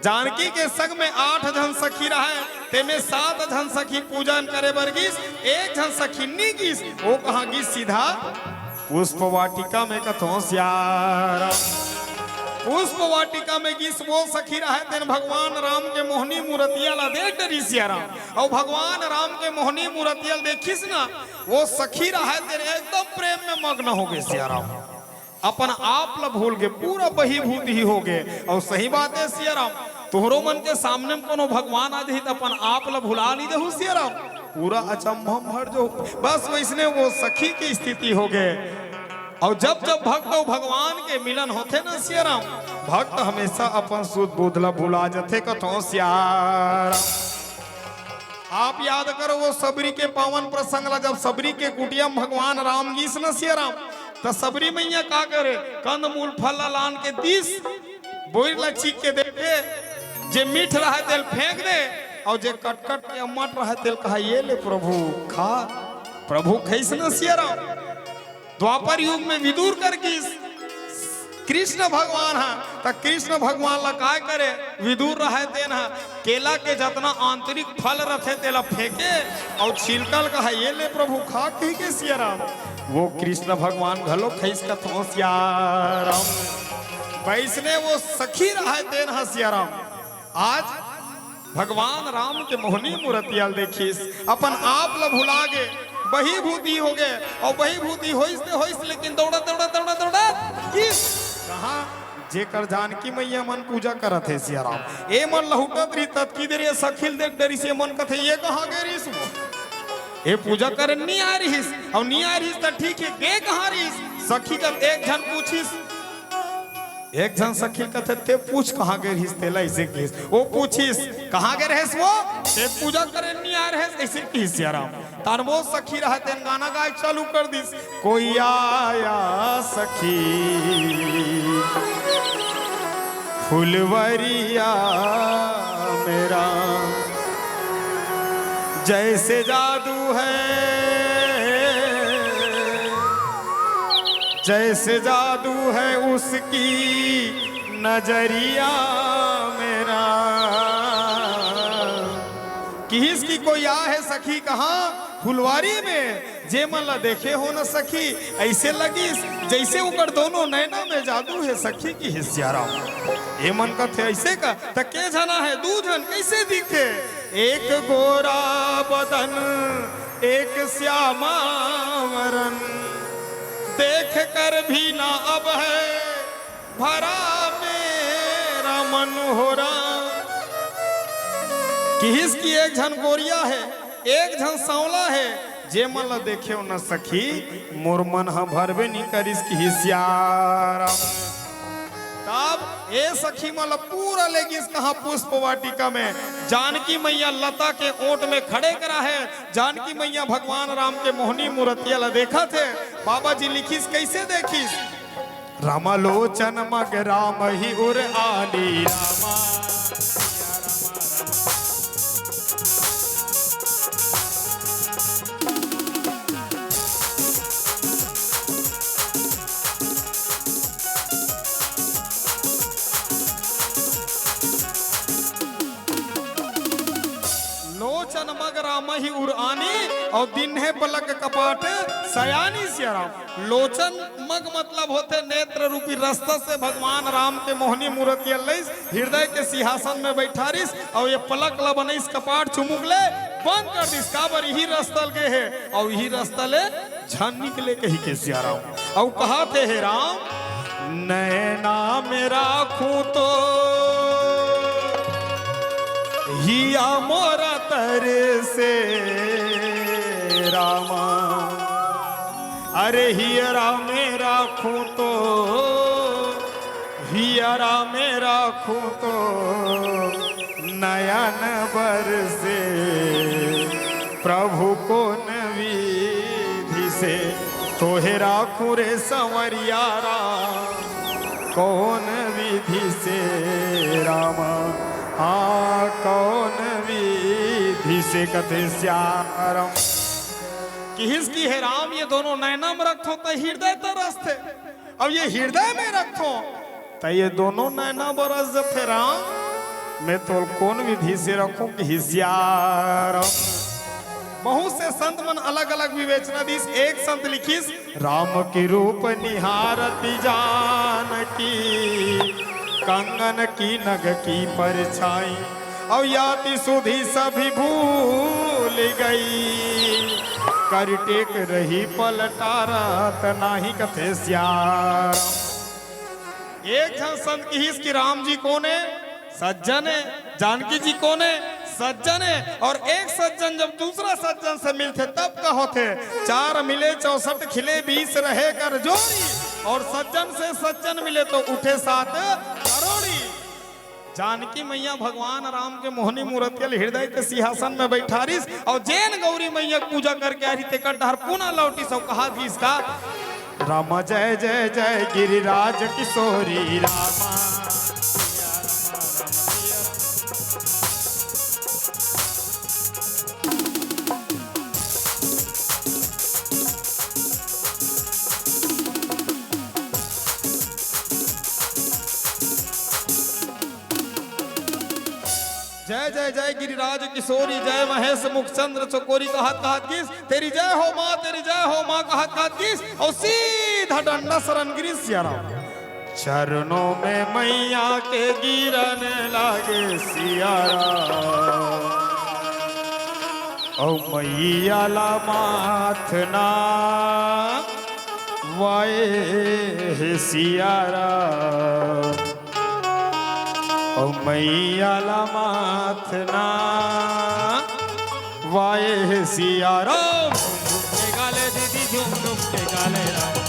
जानकी के संग में आठ झन सखी रहय, तेमे सात झन सखी पूजन करे बर गिस, एक झन सखी नी गिस, वो कहाँ गिस? सीधा पुष्प वाटिका में। कथों सियाराम। पुष्प वाटिका में गिस, वो सखी रहय तेन भगवान राम के मोहनी मूरतिया ला देख डरिस सियाराम। अउ भगवान राम के मोहनी मूरतिया ला देखिस ना, वो सखी रहय तेन एकदम प्रेम में मग्न हो गे सियाराम। अपन आप ला भूल गे, पूरा बहिभूत ही हो गे। अउ सही बात हे सियाराम, तोहरो मन के सामने में कोनो भगवान आ जाही त अपन आप ला भुला नी देहू सियाराम, पूरा अचंभा में भर जाहू। बस वैसने वो सखी के स्थिति हो गे। अउ जब जब भक्त अउ भगवान के मिलन होथे ना सियाराम, भक्त हमेशा अपन सुध बुध ला भुला जथे। कथों सियाराम। आप याद करो वो सबरी के पावन प्रसंग ला, जब सबरी के कुटिया में भगवान राम गिस न सियाराम, त सबरी मैया का करे, कंद मूल फल ला लान के दिस, बोइर ला चीख के देखे, जे मीठ रहय तेल फेंक दे, अउ जे कटकट के अम्मट रहय तेल कहा, "ये ले प्रभु, खा।" प्रभु खइस न सियाराम। द्वापर युग में विदुर कर गिस कृष्ण भगवान हा, त कृष्ण भगवान ला काय करे, विदुर रहय तेन हा, केला के जतना आंतरिक फल रथे तेला फेंके, अउ छिलका ल कहा, "ये ले प्रभु खा," कहि के सियाराम। वो कृष्ण भगवान घलो खइस। कथों सियाराम। वैसने वो सखी रहय तेन हा सियाराम। आज भगवान राम के मोहनी मूरतिया ल देखिस, अपन आप ल भुला गे, बहिभूती हो गे, अउ बहिभूती होइस ते होइस, लेकिन दौड़त, दौड़त, दौड़त, दौड़त गिस। कहाँ? जेकर जानकी मैया मन पूजा करत हे सियाराम। ए मन लहुटत रही, ततकी देर ये सखी ल देख डरिस, ये मन कथे, "ये कहाँ गे रहिस वो? ये पूजा करे नी आय रहिस, अउ नी आय रहिस त ठीक हे, गे कहाँ रहिस?" सखी जब एक झन पूछिस, एक झन सखी कथे, "ते पूछ कहाँ गे रहिस, तेला अइसे कहिस।" वो पूछिस, "कहाँ गे रहेस वो? ते पूजा करे नी आय रहेस," अइसे कहिस सियाराम। तान वो सखी रहय तेन गाना गाय चालू कर दिस, "कोई आया सखी फुलवरिया मेरा, जैसे जादू है, जैसे जादू है उसकी नजरिया मेरा।" किहिस कि कोई आ है सखी कहाँ फुलवारी में, जे मन ला देखे हो न सखी, अइसे लगिस जइसे ओकर दोनों नैना में जादू हे सखी, किहिस सियाराम। ए मन कथे अइसे का, त के झना हे, दू झन कइसे दिखथे? एक गोरा बदन, एक श्यामा वरन, देख कर भी ना अब है भरा मेरा मन हो राम। किहिस कि एक झन गोरिया हे, एक झन सांवला हे, जे मन ल देखेव न सखी, मोर मन ह भरबे नी करिस, किहिस सियाराम। तब ए सखी मन ल पूरा ले गिस कहाँ पुष्प वाटिका में। जानकी मैया लता के ओट में खड़े करा हे। जानकी मैया भगवान राम के मोहनी मूरतिया ल देखत हे। बाबा जी लिखिस, कइसे देखिस? रामालोचन मग राम ही उर आली रामा। लोचन मग राम ही उर आनी, अउ दीन्हे पलक कपाट सयानी सिया राम। लोचन मग मतलब होथे नेत्र रूपी रस्ता से भगवान राम के मोहनी मूरत ये लइस, हृदय के सिंहासन में बैठारिस, अउ ये पलक ल बनइस कपाट चुमुक ले बंद कर दिस। काबर इही रस्ता ले गे हे, अउ इही रस्ता ले झन निकले कहिके सिया राम। अउ कहाथे हे राम, नैना में राखूं तो हिया मोरा तरसे रामा, अरे हियरा में राखूं तो, हियरा में राखूं तो नयन बरसे प्रभु कोन विधि से तोहे राखूं रे संवरिया राम, कोन विधि से राम, हाँ कोन विधि से कथे सिया राम। किहिस कि हे राम, ये दोनों नैना में रखथों त हृदय तरसथे, अउ ये हृदय में रखथों त ये दोनों नैना बरस जथे राम, मैं तोल कोन विधि से रखूं किहिस सिया राम। बहुत से संत मन अलग-अलग विवेचना दिस। एक संत लिखिस, राम के रूप निहारति जानकी, कंगन की नग की परछाई, अउ याति सुधि सभी भूल गई, कर टेक रही पलटारत नाही कथे सिया राम। एक झन संत किहिस कि राम जी कोन ए? सज्जन ए। जानकी जी कोन ए? सज्जन ए। अउ एक सज्जन जब दूसरा सज्जन से मिलथे तब का होथे? चार मिले चौसठ खिले बीस रहे कर जोड़ी, अउ सज्जन से सज्जन मिले तो उठे सात करोड़ी। जानकी मैया भगवान राम के मोहनी मूरत के हृदय के सिंहासन में बैठारिस, अउ जेन गौरी मैया के पूजा करके आही तेकर डहर पुनः लौटिस अउ कहा दिस का, रामा जय जय जय गिरिराज किशोरी रामा। जय जय जय गिरिराज किशोरी, जय महेश मुखचंद्र चकोरी, कहत कहत किस, तेरी जय हो माँ, तेरी जय हो माँ, कहत कहत किस, अउ सीधा डंडा सरन गिरिस सिया राम। चरणों में मैया के गिरन लागे सिया राम, अउ मैया ला माथ ना वाए हे सिया राम, अउ मैया ला माथ ना वाए हे सिया राम। झुम झुम के गाले दीदी, झुम झुम के गाले राम।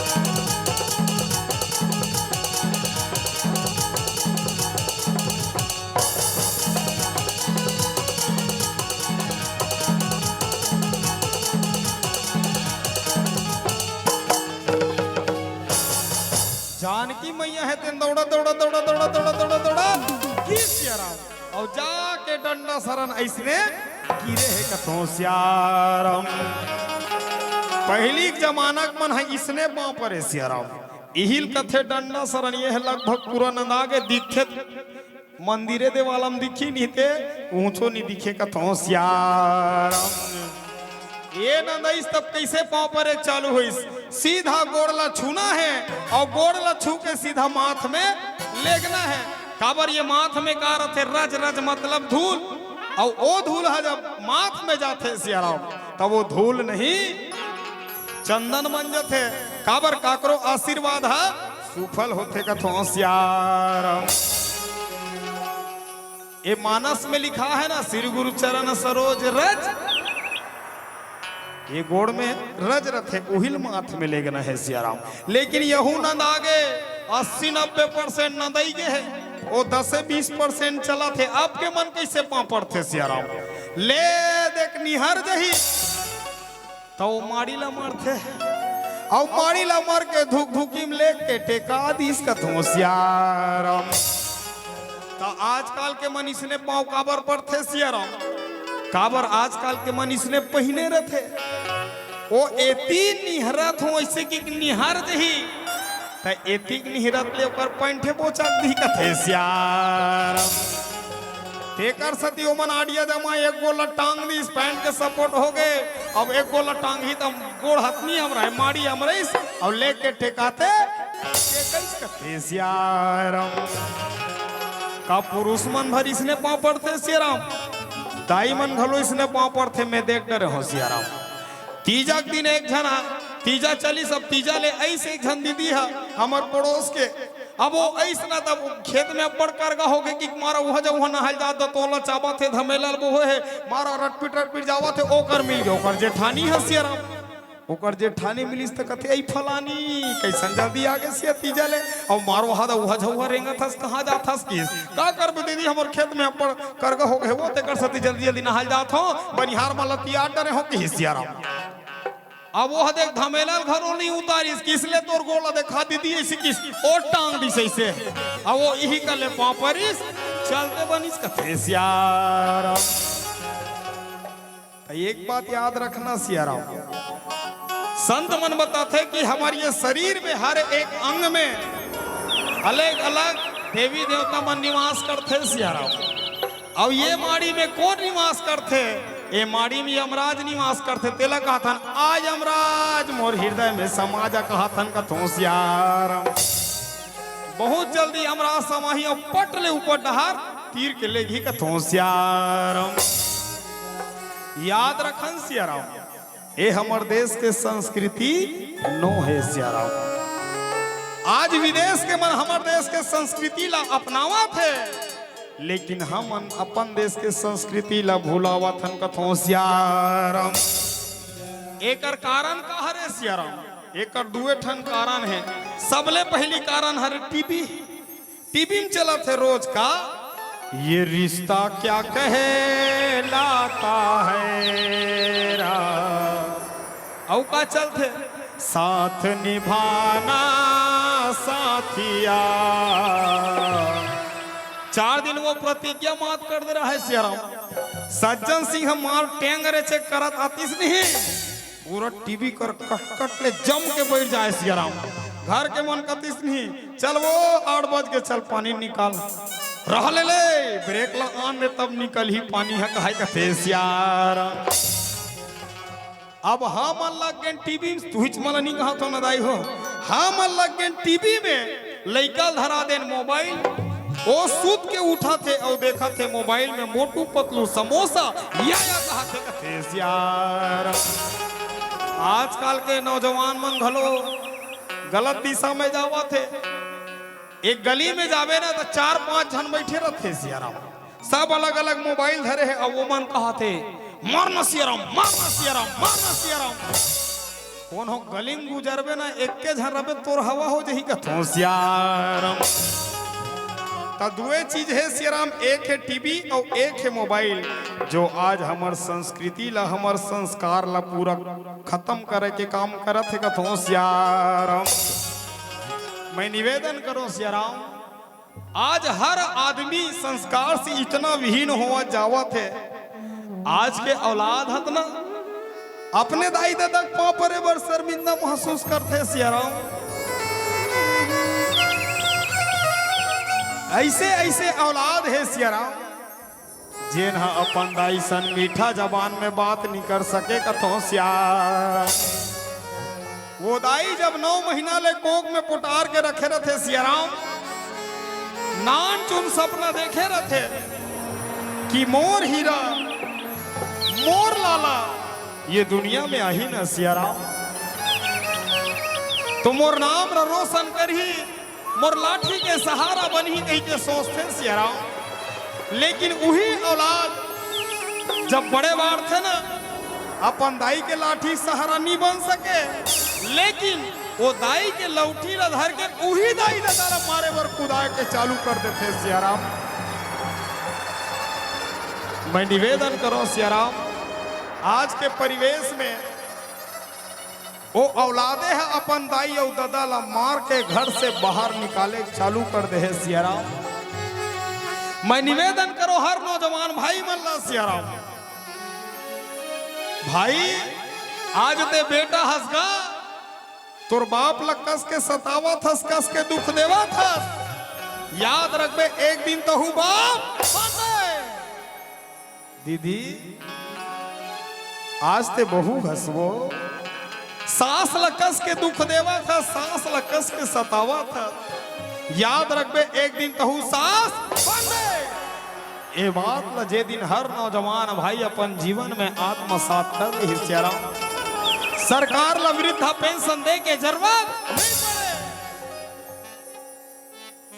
जानकी मैया हे तेन दौड़ा दौड़ा दौड़ा दौड़ा दौड़ा दौड़ा दौड़ा गिर सिया राम। अउ जाके डंडा सरन अइसने गिरे हे कथों सिया राम। पहिली के जमाना के मन ह इसने पाँव परे सिया राम। इहिल कथे डंडा सरन, ये ह लगभग पूरा नंदा गे दिखथे। मंदिरे देवाला म दिखही, नहीं ते ऊंचो नहीं दिखे कथों सिया राम। ये नंदइस तब कइसे पाँव परे चालू होइस? सीधा गोड़ ला छूना हे अउ गोड़ ला छू के सीधा माथ में लेगना हे। काबर ये माथ में का रथे? रज, रज मतलब धूल, अउ ओ धूल ह जब माथ में जाथे सिया राम, तब ओ धूल नहीं चंदन बन जथे। काबर काकरो आशीर्वाद ह सुफल होथे कथों सिया राम। ये मानस में लिखा है ना, श्री गुरु चरण सरोज रज, ये गोड़ में रज रथे, उहिल माथ में लेगना हे सिया राम। लेकिन यहू नंदा गे अस्सी नब्बे परसेंट नंदई गे हे, ओ दसे बीस परसेंट चलत हे। अब के मन कइसे पाँव पड़थे सिया राम? ले देख निहर जही। त ओ माड़ी ला मरथे, अउ माड़ी ला मर के धुकधुकी म लेके टेका दिस कथों सिया राम। त आजकाल के मन इसने पाँव काबर पड़थे सिया राम? काबर आजकाल के मन इसने पहिने रथे? ओ एती निहरत हों, अइसे कि निहर जही। त एतिक निहरत ले ओकर पैंठे बोचक दिही कथे सिया राम। तेकर सेती ओमन आड़िया जमा एक गोड़ ला टांग दिस, पैंट के सपोर्ट हो गे। अब एक गोड़ ला टांगही त गोड़ हथनी हमर हे, माड़ी हमर हे, अउ लेके ठेकाथे, के कइस कथे सियाराम। का पुरुष मन भर इसने पाँव पड़थे सियाराम? दाई मन घलो इसने पाँव पड़थे, मैं देख डरे हों सियाराम। तीजा के दिन एक झन आ, तीजा चलिस, अब तीजा ले अइस एक झन दीदी ह, हमर पड़ोस के, अब वो अइस ना, तब खेत में अब्बड़ करगा होगे कि मारा उहाँ जा, उहाँ नहाय जात, दतोला चाबत हे, धमेला ल बोहे हे, मारा रटपिट रटपिट जावत हे, ओकर मिल गे, ओकर जेठानी ह सियाराम, ओकर जेठानी मिलिस त कथे, "अई फलानी, कइसन जल्दी आ गे सिया तीजा ले, अउ मारो हादा उहाँ जा, उहाँ रेंगत हस, कहाँ जात हस किस? का करबे दीदी, हमर खेत में अब्बड़ करगा होगे हे, वो तेकर सेती जल्दी जल्दी नहाय जात हों, बनिहार मन ल तियार डरे हों," किस सियाराम। अब वो देख धमेला ल घलो नइ उतारिस, किस ले तोर गोड़ ला देखा दीदी, अइसे किस ओ टांग दिस अइसे। अब वो इही कर ले पाँव परिस, चलते बनिस कथे सियाराम। त एक बात याद रखना सियाराम, संत मन बताथे कि हमर ये शरीर में हर एक अंग में अलग-अलग देवी देवता मन निवास करथे सियाराम। अउ ये माड़ी में कोन निवास करथे? ये माड़ी में यमराज निवास करथे। तेला कहथन, "आ यमराज, मोर हृदय में समा जा," कहथन कथों सियाराम। बहुत जल्दी यमराज समाही अउ पट ले ऊपर डहार तीर के लेगही कथों सियाराम। याद रखन सियाराम, ये हमर देश के संस्कृति नोहे सियाराम। आज विदेश के मन हमर देश के संस्कृति ला अपनावत हे, लेकिन हमन अपन देश के संस्कृति ला भुलावत हन कथों सियाराम। एकर कारण का हरे सियाराम? एकर दुए ठन कारण हे। सबले पहिली कारण हरे टीवी। टीवी में चलत हे रोज का, ये रिश्ता क्या कहलाता है रा। अउ का चलथे, साथ निभाना साथिया। चार दिन वो प्रतिज्ञा मात कर दे रहा हे सियाराम। सज्जन सिंह मार टेंगरे चेक करत आतिस नहीं, पूरा टीवी कर कटकट ले जम के बइठ जाय सियाराम। घर के मन कतिस नहीं, "चल वो आठ बज के, चल पानी निकाल, रह ले ले, ब्रेक ला आन दे तब निकलही पानी ह," कहाय कथे सियाराम। अब हमन लग गेन टीवी में, तुहिच मन नी कहत हो न दाई हो, हमन लग गेन टीवी में, लइका ल धरा देन मोबाइल, ओ सूत के उठत हे अउ देखत हे मोबाइल में मोटू पतलू समोसा, या या कहत हे कथे सियाराम। आजकल के नौजवान मन घलो गलत दिशा में जावत हे। एक गली में जाबे ना त चार पांच झन बइठे रथे सियाराम, सब अलग-अलग मोबाइल धरे हे, अउ ओमन कहत हे, "मारना सियाराम, मारना सियाराम, मारना सियाराम।" कोनो गली में गुजरबे ना, एक्के झन रबे, तोर हवा हो जही कथों सियाराम। त दुए चीज हे सियाराम, एक हे टीवी अउ एक हे मोबाइल, जो आज हमर संस्कृति ला, हमर संस्कार ला पूरा खतम करे के काम करत हे कथों सियाराम। मैं निवेदन करों सियाराम, आज हर आदमी संस्कार से इतना विहीन होवत जावत हे। आज के औलाद हत ना, अपने दाई ददा के पाँव परे बर शर्मिंदा महसूस करथे सियाराम। अइसे अइसे औलाद हे सियाराम, जेन ह अपन दाई सन मीठा जबान में बात नी कर सके कथों सियाराम। वो दाई जब नौ महीना ले कोख में पोटार के रखे रथे सियाराम, नान चुन सपना देखे रथे कि मोर हीरा, मोर लाला ये दुनिया में आही न सियाराम, तो मोर नाम ल रोशन करही, मोर लाठी के सहारा बनही कहिके सोचथे सियाराम। लेकिन उही औलाद जब बड़े बाढ़थे ना, अपन दाई के लाठी सहारा नी बन सके, लेकिन वो दाई के लौठी ला धर के उही दाई ददा ला मारे बर कुदाय के चालू कर देथे सियाराम। मैं निवेदन करों सियाराम, आज के परिवेश में ओ औलादे ह अपन दाई अउ ददा ला मार के घर से बाहर निकाले चालू कर दे हे सियाराम। मैं निवेदन करों हर नौजवान भाई मन ला सियाराम, भाई आज ते बेटा हस गा, तोर बाप ला कस के सतावत हस, कस के दुख देवत हस, याद रखबे एक दिन तहू बाप बनबे। दीदी, आज ते बहू हस वो, सास ल कस के दुख देवत ह, सास ल कस के सतावत ह। याद रखबे, एक दिन तहू सास बनबे। ए बात ल जे दिन हर नौजवान भाई अपन जीवन में आत्मसात कर लिही सियाराम, सरकार ल वृद्धा पेंशन दे के जरूरत नहीं पड़े।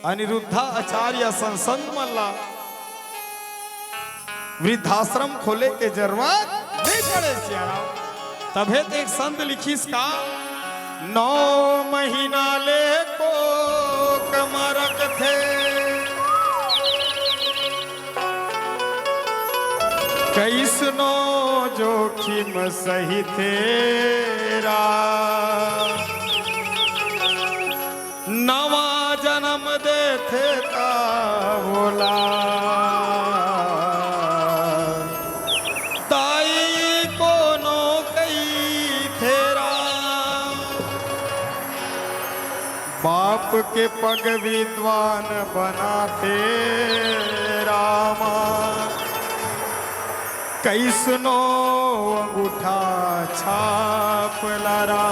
अनिरुद्धा आचार्य संसंग मन ला वृद्धाश्रम खोले के जरूरत नहीं पड़े सियाराम। तभे तो एक संत लिखिस का, "नौ महीना ले कोख म रखथे, कइसनो जोखिम सहिथे रा।" नवा जनम देथे त ओला दाई कोनो कहिथे राम। बाप के पग विद्वान बनाथे रामा। कइसनो अंगूठा छाप लरा,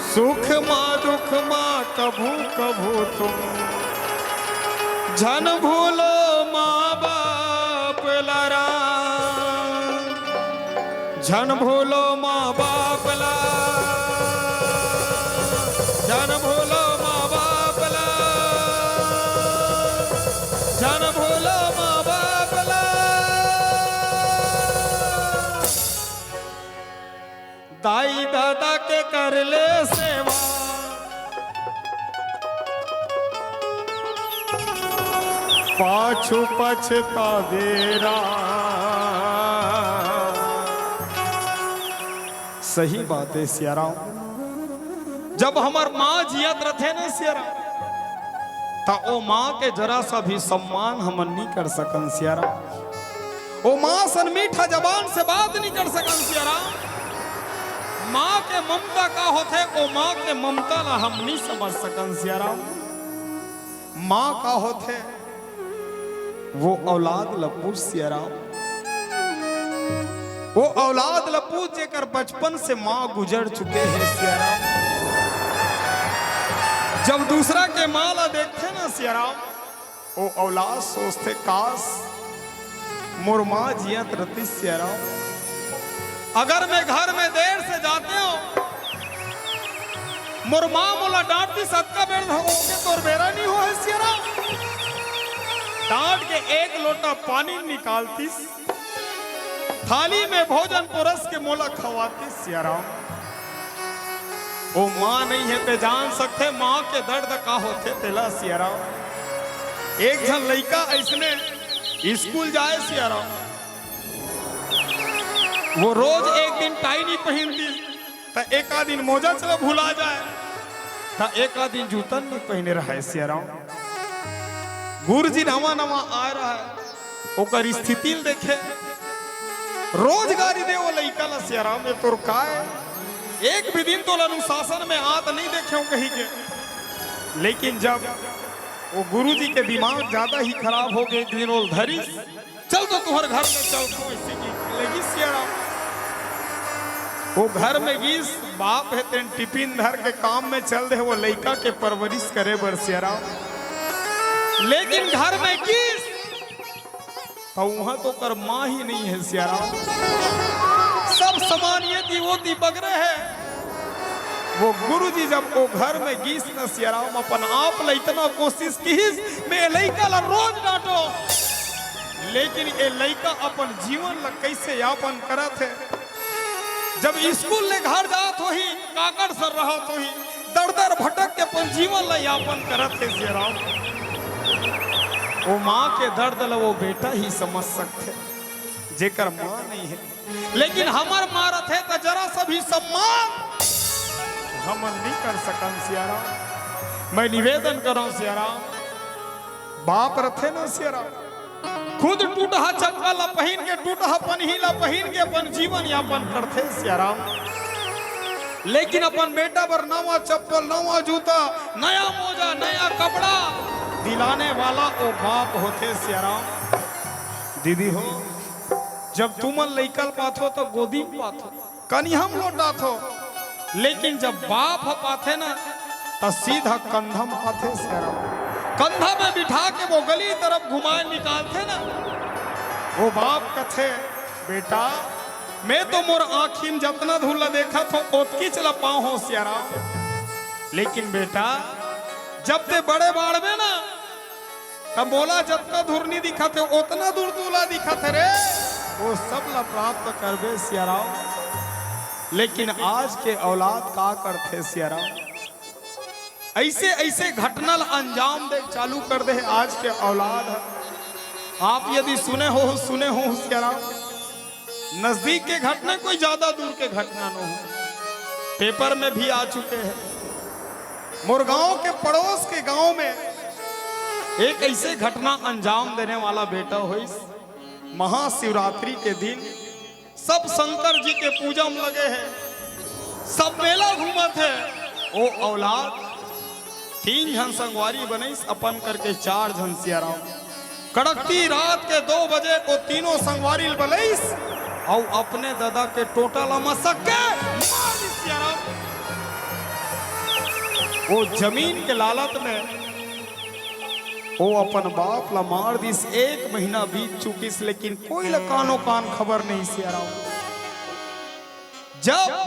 सुख मा दुख मा कभू कभू तुम, झन भूलो माँ बाप लरा, झन भूलो माँ बाप ला, झन भूलो माँ बाप ला, झन भूलो माँ बाप ला। दाई ददा के कर ले सेवा, पाछू पछतावे रा। सही बात है सियाराम। जब हमर माँ जियत रथे न सियाराम, त ओ माँ के जरा सा भी सम्मान हमन नहीं कर सकन सियाराम। ओ माँ सन मीठा जबान से बात नहीं कर सकन सियाराम। माँ के ममता का होथे, ओ माँ के ममता ला हम नहीं समझ सकन सियाराम। माँ का होथे, वो औलाद ल पूछ सियाराम। वो औलाद ल पूछ जेकर बचपन से माँ गुजर चुके हे सियाराम। जब दूसरा के माँ ला देखथे ना सियाराम, वो औलाद सोचथे, काश मोर माँ जियत रतिस सियाराम। अगर मैं घर में देर से जाते हो, मोर माँ मोला डांटतिस, अतका बेर होगे तोर बेरा नहीं होहे सियाराम। डांट के एक लोटा पानी निकालतिस, थाली में भोजन परोस के मोला खवातिस सियाराम। ओ माँ नहीं है ते जान सकथे माँ के दर्द का होथे तेला सियाराम। एक झन लइका अइसने स्कूल जाए सियाराम, वो रोज एक दिन टाई नहीं पहिनतिस, त एका दिन मोजा चला भुला जाए, त एका दिन जूता नहीं पहिने रहय सियाराम। गुरुजी नवा नवा आए रहय, ओकर स्थिति ल देखे, रोज गारी दे वो लइका ला सियाराम, ये तोर का है? एक भी दिन तोला अनुशासन में आत नहीं देखे हो कही के। लेकिन जब वो गुरुजी के दिमाग ज्यादा ही खराब हो गए, एक दिन ओल धरिस, चल तो तुहर घर में चल, तो ऐसे की लेगी सियाराम। वो घर में गीस, बाप है तेन टिफिन धर के काम में चल दे, वो लइका के परवरिश करे बर सियाराम। लेकिन घर में गीस, तो वहां तो कर माँ ही नहीं है सियाराम। सब सामान ये दी वो दी बगरे है। वो गुरुजी जब वो घर में गीस न सियाराम, अपन आप ला इतना कोशिश किहिस, मैं लइका ला रोज डांटो, लेकिन ये लइका अपन जीवन ला कैसे यापन करत है। जब स्कूल ले घर जात होही, काकड़ सर रहत होही, दर दर भटक के अपन जीवन ला यापन करत है सियाराम। वो माँ के दर्द ला वो बेटा ही समझ सकथे, जेकर माँ नहीं है। लेकिन हमर माँ रथे त जरा सा भी सम्मान हमन नहीं कर सकन सियाराम। मैं निवेदन करौं सियाराम, बाप रथे ना सियाराम, खुद टूटहा चप्पल ला पहिन के, टूटहा पनही ला पहिन के अपन जीवन यापन करथे सियाराम। लेकिन अपन बेटा बर नवा चप्पल, नवा जूता, नया मोजा, नया कपड़ा दिलाने वाला ओ बाप होथे सियाराम। दीदी हो, जब तुमन लइका ल पाथो त गोदी म पाथो, कनिहा म लोटाथो, लेकिन जब बाप ह पाथे ना, त सीधा कंधा म पाथे सियाराम। कंधा में बिठा के वो गली तरफ घुमाए निकालथे ना, वो बाप कथे, "बेटा, मैं तो मोर आँखी म जतना दूर ला देखत हों, ओतकीच ला पाँव हों सियाराम। लेकिन बेटा, जब ते बड़े बाढ़बे ना, त मोला जतका दूर नी दिखत हे, ओतना दूर तोला दिखत हे रे, वो सब ला प्राप्त करबे सियाराम।" लेकिन आज के औलाद का करथे सियाराम? ऐसे, ऐसे घटना ला अंजाम दे चालू कर दे हे आज के औलाद ह। आप यदि सुने हो, सुने हो सियाराम, नजदीक के घटना, कोई ज्यादा दूर के घटना न हो, पेपर में भी आ चुके हैं। मोर गांव के पड़ोस के गांव में एक ऐसे घटना अंजाम देने वाला बेटा होइस। महाशिवरात्रि के दिन सब शंकर जी के पूजा में लगे हैं, सब मेला घूमत है। ओ औलाद तीन झन संगवारी बनइस, अपन करके चार झन सियाराम। कड़कती रात के दो बजे ओ तीनों संगवारी ल बलइस, अउ अपने ददा के टोटा ल मसक के मार दिस सियाराम। ओ जमीन के लालच में ओ अपन बाप ल मार दिस। एक महीना बीत चुकिस, लेकिन कोई ल कानो कान खबर नहीं सियाराम। जब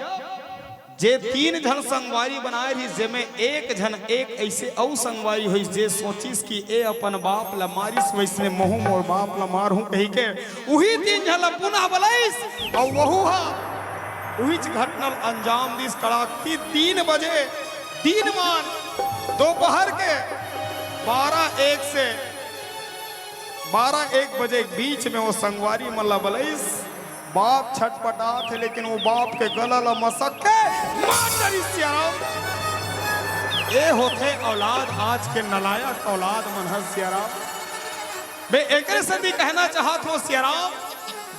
जे तीन झन संगवारी बनाए रहिस, जेमे एक झन, एक ऐसे अउ संगवारी होइस, जे सोचिस कि ए अपन बाप ल मारिस, वैसने महूं मोर बाप ल मारहूं कहिके उही तीन झन ल पुनः बलइस, अउ वहू ह उहीच घटना ल अंजाम दिस। कड़ाकती तीन बजे, दिनमान दोपहर के बारह एक से बारह एक बजे के बीच में वो संगवारी मन ला बलइस। बाप छटपटात हे, लेकिन वो बाप के गला ला मसक के मार डरिस सियाराम। ए होथे औलाद, आज के नलायक औलाद मन ह सियाराम। मैं एकरे सेती कहना चाहत हों सियाराम,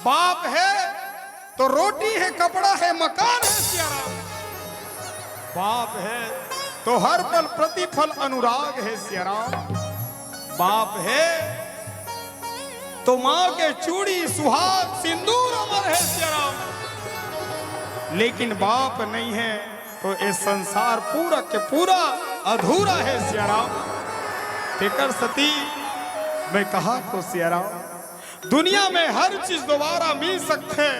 बाप हे तो रोटी हे, कपड़ा हे, मकान हे सियाराम। बाप हे तो हर पल प्रतिफल अनुराग हे सियाराम। बाप हे तो माँ के चूड़ी, सुहाग, सिंदूर अमर हे सियाराम। लेकिन बाप नहीं हे तो ए संसार पूरा के पूरा अधूरा हे सियाराम। तेकर सेती मैं कहत हों सियाराम, दुनिया में हर चीज दोबारा मिल सकथे,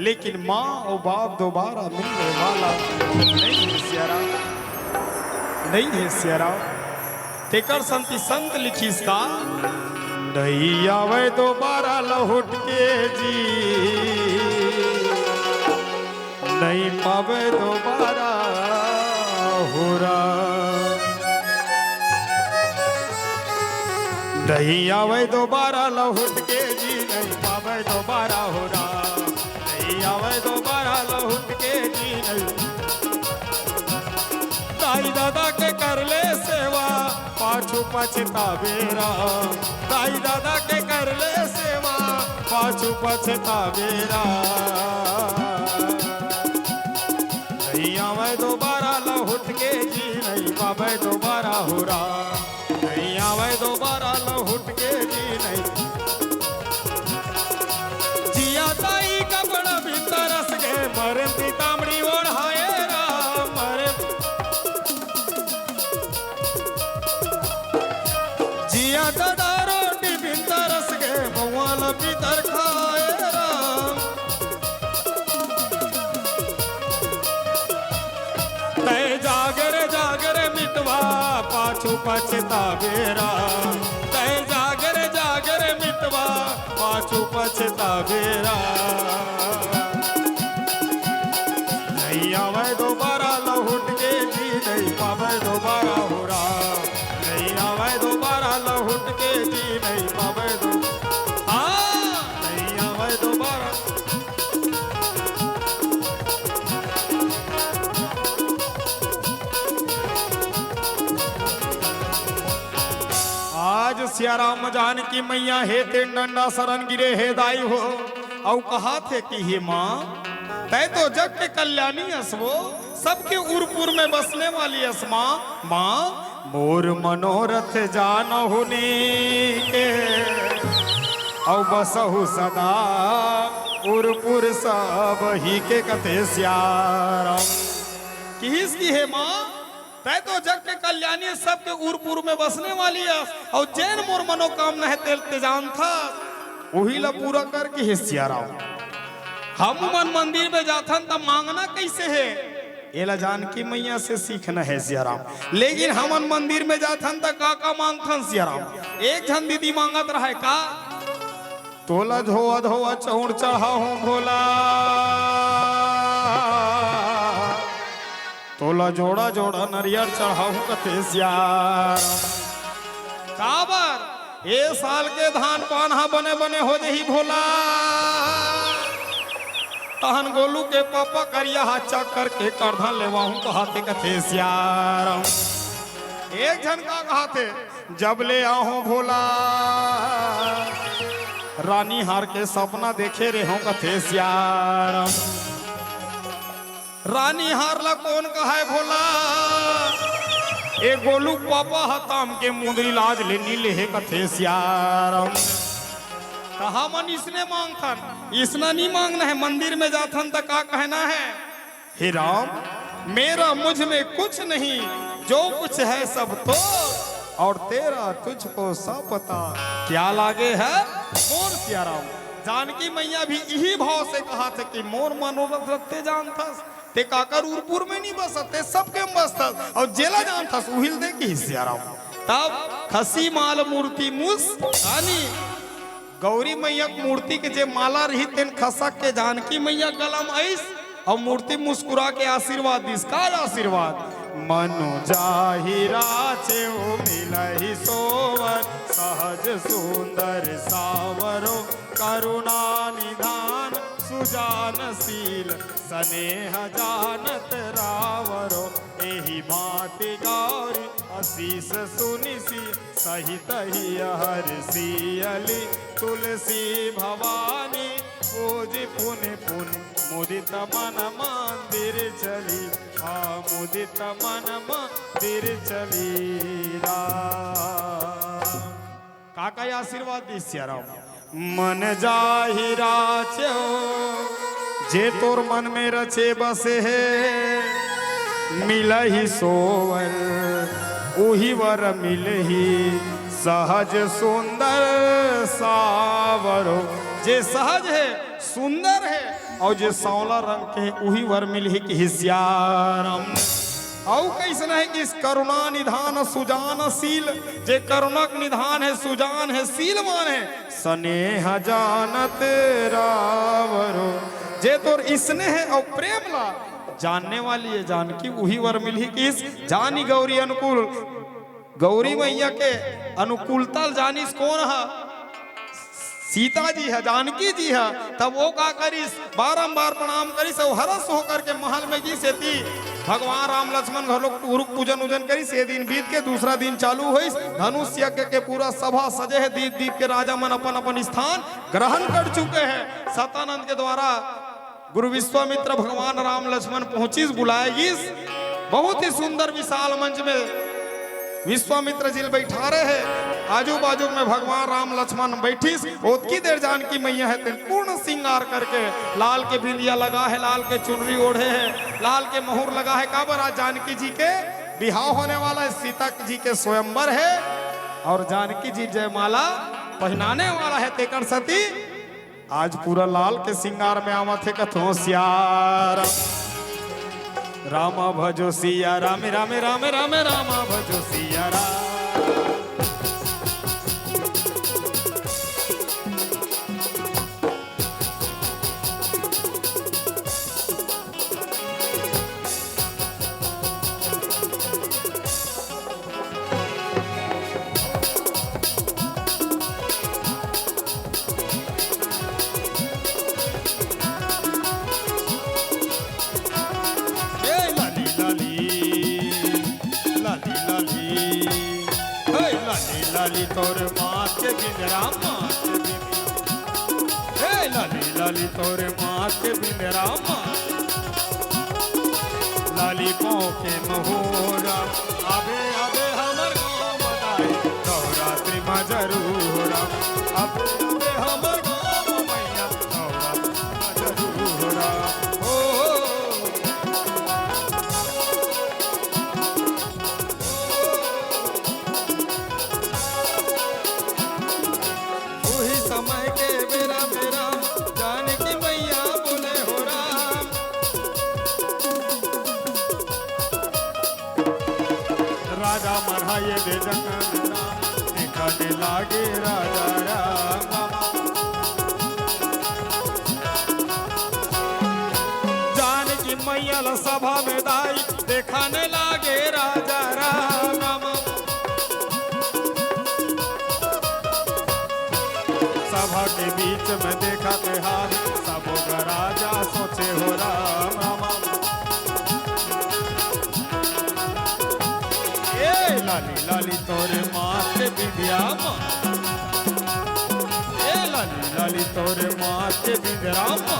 लेकिन माँ अउ बाप दोबारा मिलने वाला नहीं हे सियाराम, नहीं हे सियाराम। तेकर सेती संत लिखिस का, "नहीं आवे दोबारा लहुट के जी, नहीं पावे दोबारा हो राम।" नहीं आवे दोबारा लहुट के जी, नहीं पावे दोबारा हो राम। नहीं आवे दोबारा लहुट के जी, नहीं। दाई ददा के कर ले सेवा, पाछू पछतावे राम। दाई ददा के कर ले सेवा, पाछू पछतावे राम। नहीं आवे दोबारा लहुट के जी, नहीं पावे दोबारा हो राम। नहीं आवे दोबारा लहुट के जी, नहीं। जिया ताई कपड़ा भीतर रस गए, मरे पीतामड़ी ओढ़ाए राम, मरे। जिया दादा रोटी भीतर रस गए, मऊआ ला भीतर खाए राम। तय जागर जागर मितवा, पाछू पछतावे राम। तय जागर जागर मितवा, पाछू पछतावे राम। नहीं आवे दोबारा लहुट के जी, नहीं पावे दोबारा हो राम। नहीं आवे दोबारा लहुट के जी, नहीं पावे दो-, हाँ, नहीं आवे दोबारा। आज सियाराम जानकी मैया हे तेन डंडा शरण गिरे हे दाई हो, अउ कहाथे कि हे माँ, तय तो जग के कल्याणी अस वो, सबके उरपुर में बसने वाली अस माँ, माँ मोर मनोरथ जानहु नीके। अउ बसहु सदा उरपुर सब ही के कथे सियाराम। किहिस कि हे माँ, तै तो जग के कल्याणी, सबके उरपुर में बसने वाली अस, अउ जेन मोर मनोकामना हे तेल ते जानथस, उही ला पूरा कर किहिस सियाराम। हम मन मंदिर में जाथन त मांगना कैसे हे? एला जानकी मैया से सीखना हे सियाराम। लेकिन हमन मंदिर में जाथन त का का मांगथन सियाराम? एक झन दीदी मांगत रहय का, तोला धोवा धोवा चौड़ चढ़ाहूं भोला, तोला जोड़ा जोड़ा नरियर चढ़ाहूं कथे सियाराम। काबर? ए साल के धान पान ह बने बने हो जही भोला। तहन गोलू के पापा करिया हा चक्कर के करधन लेवाहूं कहाथे कथे सियाराम। एक झन का कहाथे, जब ले आहूं भोला, रानी हार के सपना देखे रेहूं कथे सियाराम। रानी हार ला कोन कहाय भोला? ए गोलू पापा ह ताम के मुंदरी लाज ले नी लेहे कथे सियाराम। त हमन इसने मांगथन, इसना नी मांगना हे। मंदिर में जाथन त का कहना हे? हे राम, मेरा मुझ में कुछ नहीं, जो कुछ है सब तोर, और तेरा तुझको सब पता, क्या लागे है मोर सियाराम। जानकी मैया भी इही भाव से कहाथे कि मोर मनोरथ रत्ते जानथस, ते काकर उरपुर में नी बसत, ते सबके में बसथस, अउ जेला जानथस, उहिल दे किहिस सियाराम। तब खसी माल मूर्ति मुस आनी, गौरी मैया के मूर्ति के जे माला रही, तेन खसक के जानकी मैया गला म आइस, अउ मूर्ति मुस्कुरा के आशीर्वाद दिस। का आशीर्वाद? मनु जाहि राचेउ मिलहि सोवर, सहज सुंदर सावरो, करुणा निधान सुजान शील, सनेह जानत रावरो। एहि भांति गौरी असीस सुनिसि, सहित ही हरसियली तुलसी भवानी। पूजि पुनि पुनि मुदित मन मंदिर चली, आ मुदित मन मंदिर चली राम। का का आशीर्वाद दिस सियाराम? मन जाहि राचेउ, जे तोर मन में रचे बसे हे, मिलहि सोवर, उही वर मिलही सहज सुंदर सावरो। जे सहज हे, सुंदर हे, अउ जे सांवला रंग के हे, उही वर मिलही किहिस सियाराम। अउ कइसना हे कि करुणा निधान सुजान शील, जे करुणा के निधान हे, सुजान हे, शीलवान हे, सनेह जानत रावरो। जे तोर स्नेह अउ प्रेम ला जानने वाली हे जानकी, उही वर मिलही किहिस। जानी गौरी अनुकूल, गौरी मैया के अनुकूलता ल जानिस कोन ह? सीता जी ह, जानकी जी ह। तब वो का करिस? बारंबार प्रणाम करिस अउ हरस होकर के महल में गिस। एती भगवान राम लक्ष्मण घलो टुरुक पूजन उजन करिस। ये दिन बीत के दूसरा दिन चालू होइस। धनुष यज्ञ के पूरा सभा सजे हे, दीप दीप के राजा मन अपन अपन स्थान ग्रहण कर चुके हे। सतानंद के द्वारा गुरु विश्वामित्र भगवान राम लक्ष्मण पहुंचिस, बुलाए गिस। बहुत ही सुंदर विशाल मंच में विश्वामित्र जी ल बैठारे हे। आजू बाजू में भगवान राम लक्ष्मण बैठिस। ओतकी देर जानकी मैया हे तेन पूर्ण श्रृंगार करके लाल के बिंदिया लगा हे, लाल के चुनरी ओढ़े हे, लाल के महुर लगा हे। काबर आज जानकी जी के बिहाव होने वाला हे, सीता जी के स्वयंवर हे अउ जानकी जी जयमाला पहिनाने वाला हे, तेकर सेती आज पूरा लाल के श्रृंगार में आवत हे कथों सियाराम। रामा भजो सिया राम, राम राम राम, रामा भजो सिया राम। ए लाली लाली, लाली लाली, हे लाली लाली तोर माथ के बिंदरा, माथ के बिंदरा। हे लाली लाली तोर माथ के बिंदरा, माथ। लाली पाँव के महोरा, आबे आबे हमर गाँव बधाई, नवरात्रि मा जरूर आबे, आबे हमर राजा राम। जानकी मैया ला सभा में दाई देखाने लागे राजा राम। सभा के बीच में देखत हारी, सबो ग राजा सोचे हो राम राम। ए लाली लाली तोरे माथे बिंदिया मा, ए लाली लाली तोरे माथे बिंदिया मा,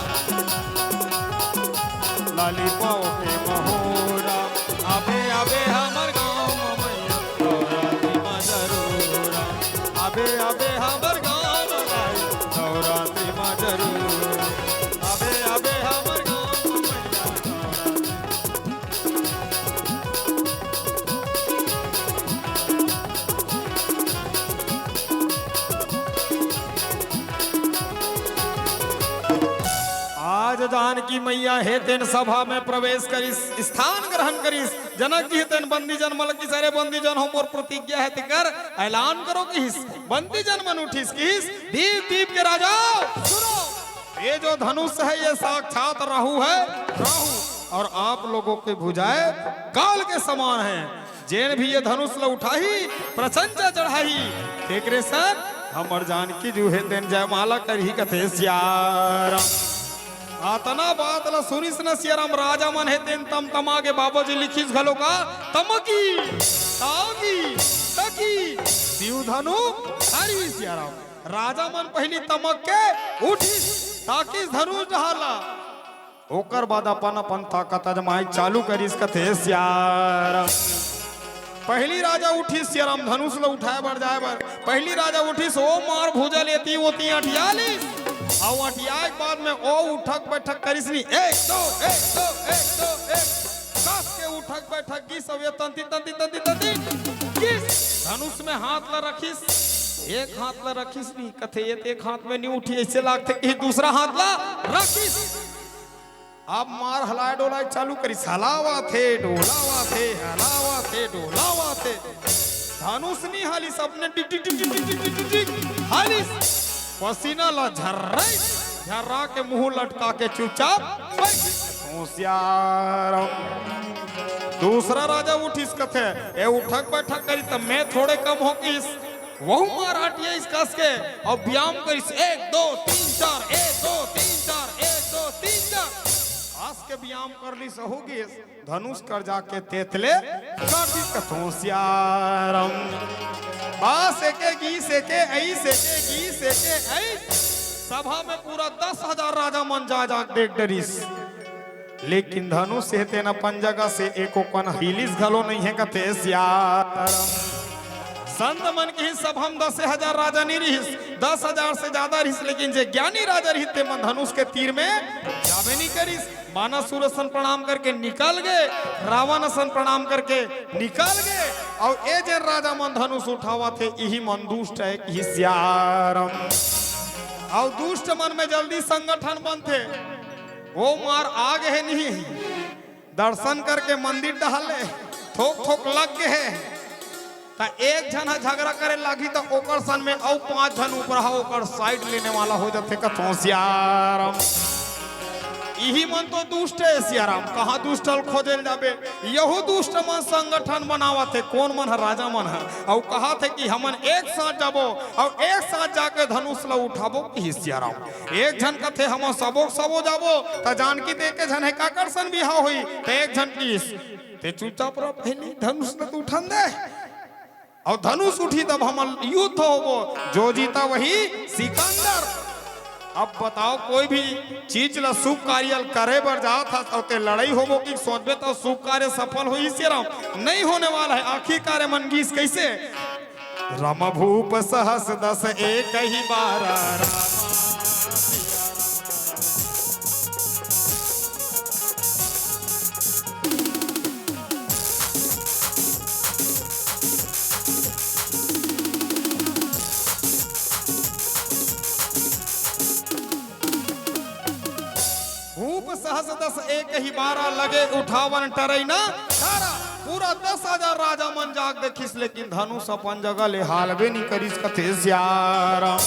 लाली पाँव के महोरा। आबे आबे हमर गाँव म मैया नवरात्रि म जरूर आ। आबे आबे हमर गाँव म माई नवरात्रि म जरूर आ। आबे आबे हमर गाँव म मैया नवरात्रि। आज जानकी मैया हे तेन सभा में प्रवेश करिस, स्थान ग्रहण करिस। जनक जी हे तेन बंदी जन मन ल किहिस, "अरे बंदी जन हो, मोर प्रतिज्ञा हे, तेकर ऐलान करो," किहिस। बंदी जन मन उठिस, किहिस, "दीप दीप के राजा, सुनो, ये जो धनुष है, ये साक्षात राहु है, राहु, और आप लोगों की भुजाएं काल के समान हैं। जेन भी ये धनुष ल उठाही, प्रशंसा चढ़ाही, तेकरे संग हमर जानकी जो हे तेन जयमाला करही," कथे सियाराम। अतना बात ल सुनिस न सियाराम, राजा मन हे तेन तमतमा गे, बाबा जी लिखिस घलो का, तमकी, ताकी, तकी, शिव धनु धरी सियाराम। राजा मन पहिली तमक के उठिस, ताकिस धनुष डहार ला। ओकर बाद अपन अपन ताकत अजमाए चालू करिस, कथे सियाराम। पहिली राजा उठिस सियाराम धनुष ल उठाए बर जाए बर। पहिली राजा उठिस, ओ मार भुजा ल एती ओती अंटिया लिस। अउ अंटियाए के बाद में ओ उठक बैठक करिस नी, एक दो, एक दो, एक दो, एक। कस के उठक बैठक गिस, अउ ये तंती, तंती, तंती, तंती गिस। धनुष में हाथ ला रखिस, एक हाथ ला रखिस नी, कथे ये एक हाथ में नी उठी, अइसे लागथे कि दूसरा हाथ ला रखिस। अब मार हलाए डोलाए चालू करिस, हलावत हे, डोलावत हे, हलावत हे, डोलावत हे। धनुष नी हालिस, अपने टिक, टिक, टिक हालिस। पसीना ला झर्राइस, झर्रा के मुंह लटका के चुपचाप बैठ। होशियार। दूसरा राजा उठिस, कथे, ए उठक बैठक करी त मैं थोड़े कम हो किस। वहू मार अंटियाइस कस के, अउ व्यायाम करिस, एक, दो, तीन, चार, एक, दो, तीन, चार, एक, दो, तीन, चार। कस के व्यायाम कर लिस, हो गिस, धनुष कर जाके तेतले काटिस, कथे होशियार। बस एके गिस, एके अइस, एके गिस, एके अइस। सभा में पूरा दस हजार राजा मन जा जा देख डरिस। लेकिन धनुष हे तेन अपन जगह से एको कन हिलिस घलो नइ हे, कथे सियाराम। संत मन के ही सभा म दसे हजार राजा नइ रिहिस, दस हजार से जादा रिहिस, लेकिन जे ज्ञानी राजा रिहिस, ते मन धनुष के तीर में जाबे नइ करिस। बानासुर असन प्रणाम करके निकल गे, रावण असन प्रणाम करके निकल गे। अउ ए जेन राजा मन धनुष उठावत हे, इही मन दुष्ट हे, कथे सियाराम। अउ दुष्ट मन में जल्दी संगठन बनथे। ओ मार आ गे हे नहीं, दर्शन करके मंदिर डहर ले थोक थोक लग गे हे, त एक झन ह झगड़ा करे लागही, त ओकर सन में अउ पांच झन ऊपर ह ओकर side लेने वाला हो जाथे, कथे सियाराम। इही मन तो दुष्ट हे सियाराम, कहाँ दुष्ट ल खोजे ल जाबे? यहू दुष्ट मन संगठन बनावत हे, कोन मन ह? राजा मन ह। अउ कहत हे कि हमन एक साथ जाबो, अउ एक साथ जाके धनुष ल उठाबो, कथे सियाराम। एक झन कथे, "हमन सबो सबो जाबो," त जानकी त एके झन हे, काकर सन बिहाव होही? त एक झन किहिस, "ते चुपचाप रह, पहिली धनुष ल तो उठन दे, अउ धनुष उठही तब हमन युद्ध होबो, जो जीता वही सिकंदर।" अब बताओ, कोई भी चीज ल, शुभ कार्य ल करे बर जात हस, अउ ते लड़ई होबो कि सोचबे, त शुभ कार्य सफल होही सियाराम? नइ होने वाला हे। आखिरकार ए मन गिस कइसे? रम भूप सहस दस एक ही बारा राम। भूप सहस दस एक ही बारा, लगे उठावन टरई न डारा। पूरा दस हजार राजा मन जाग देखिस, लेकिन धनुष अपन जगह ले हालबे नी करिस, कथे सियाराम।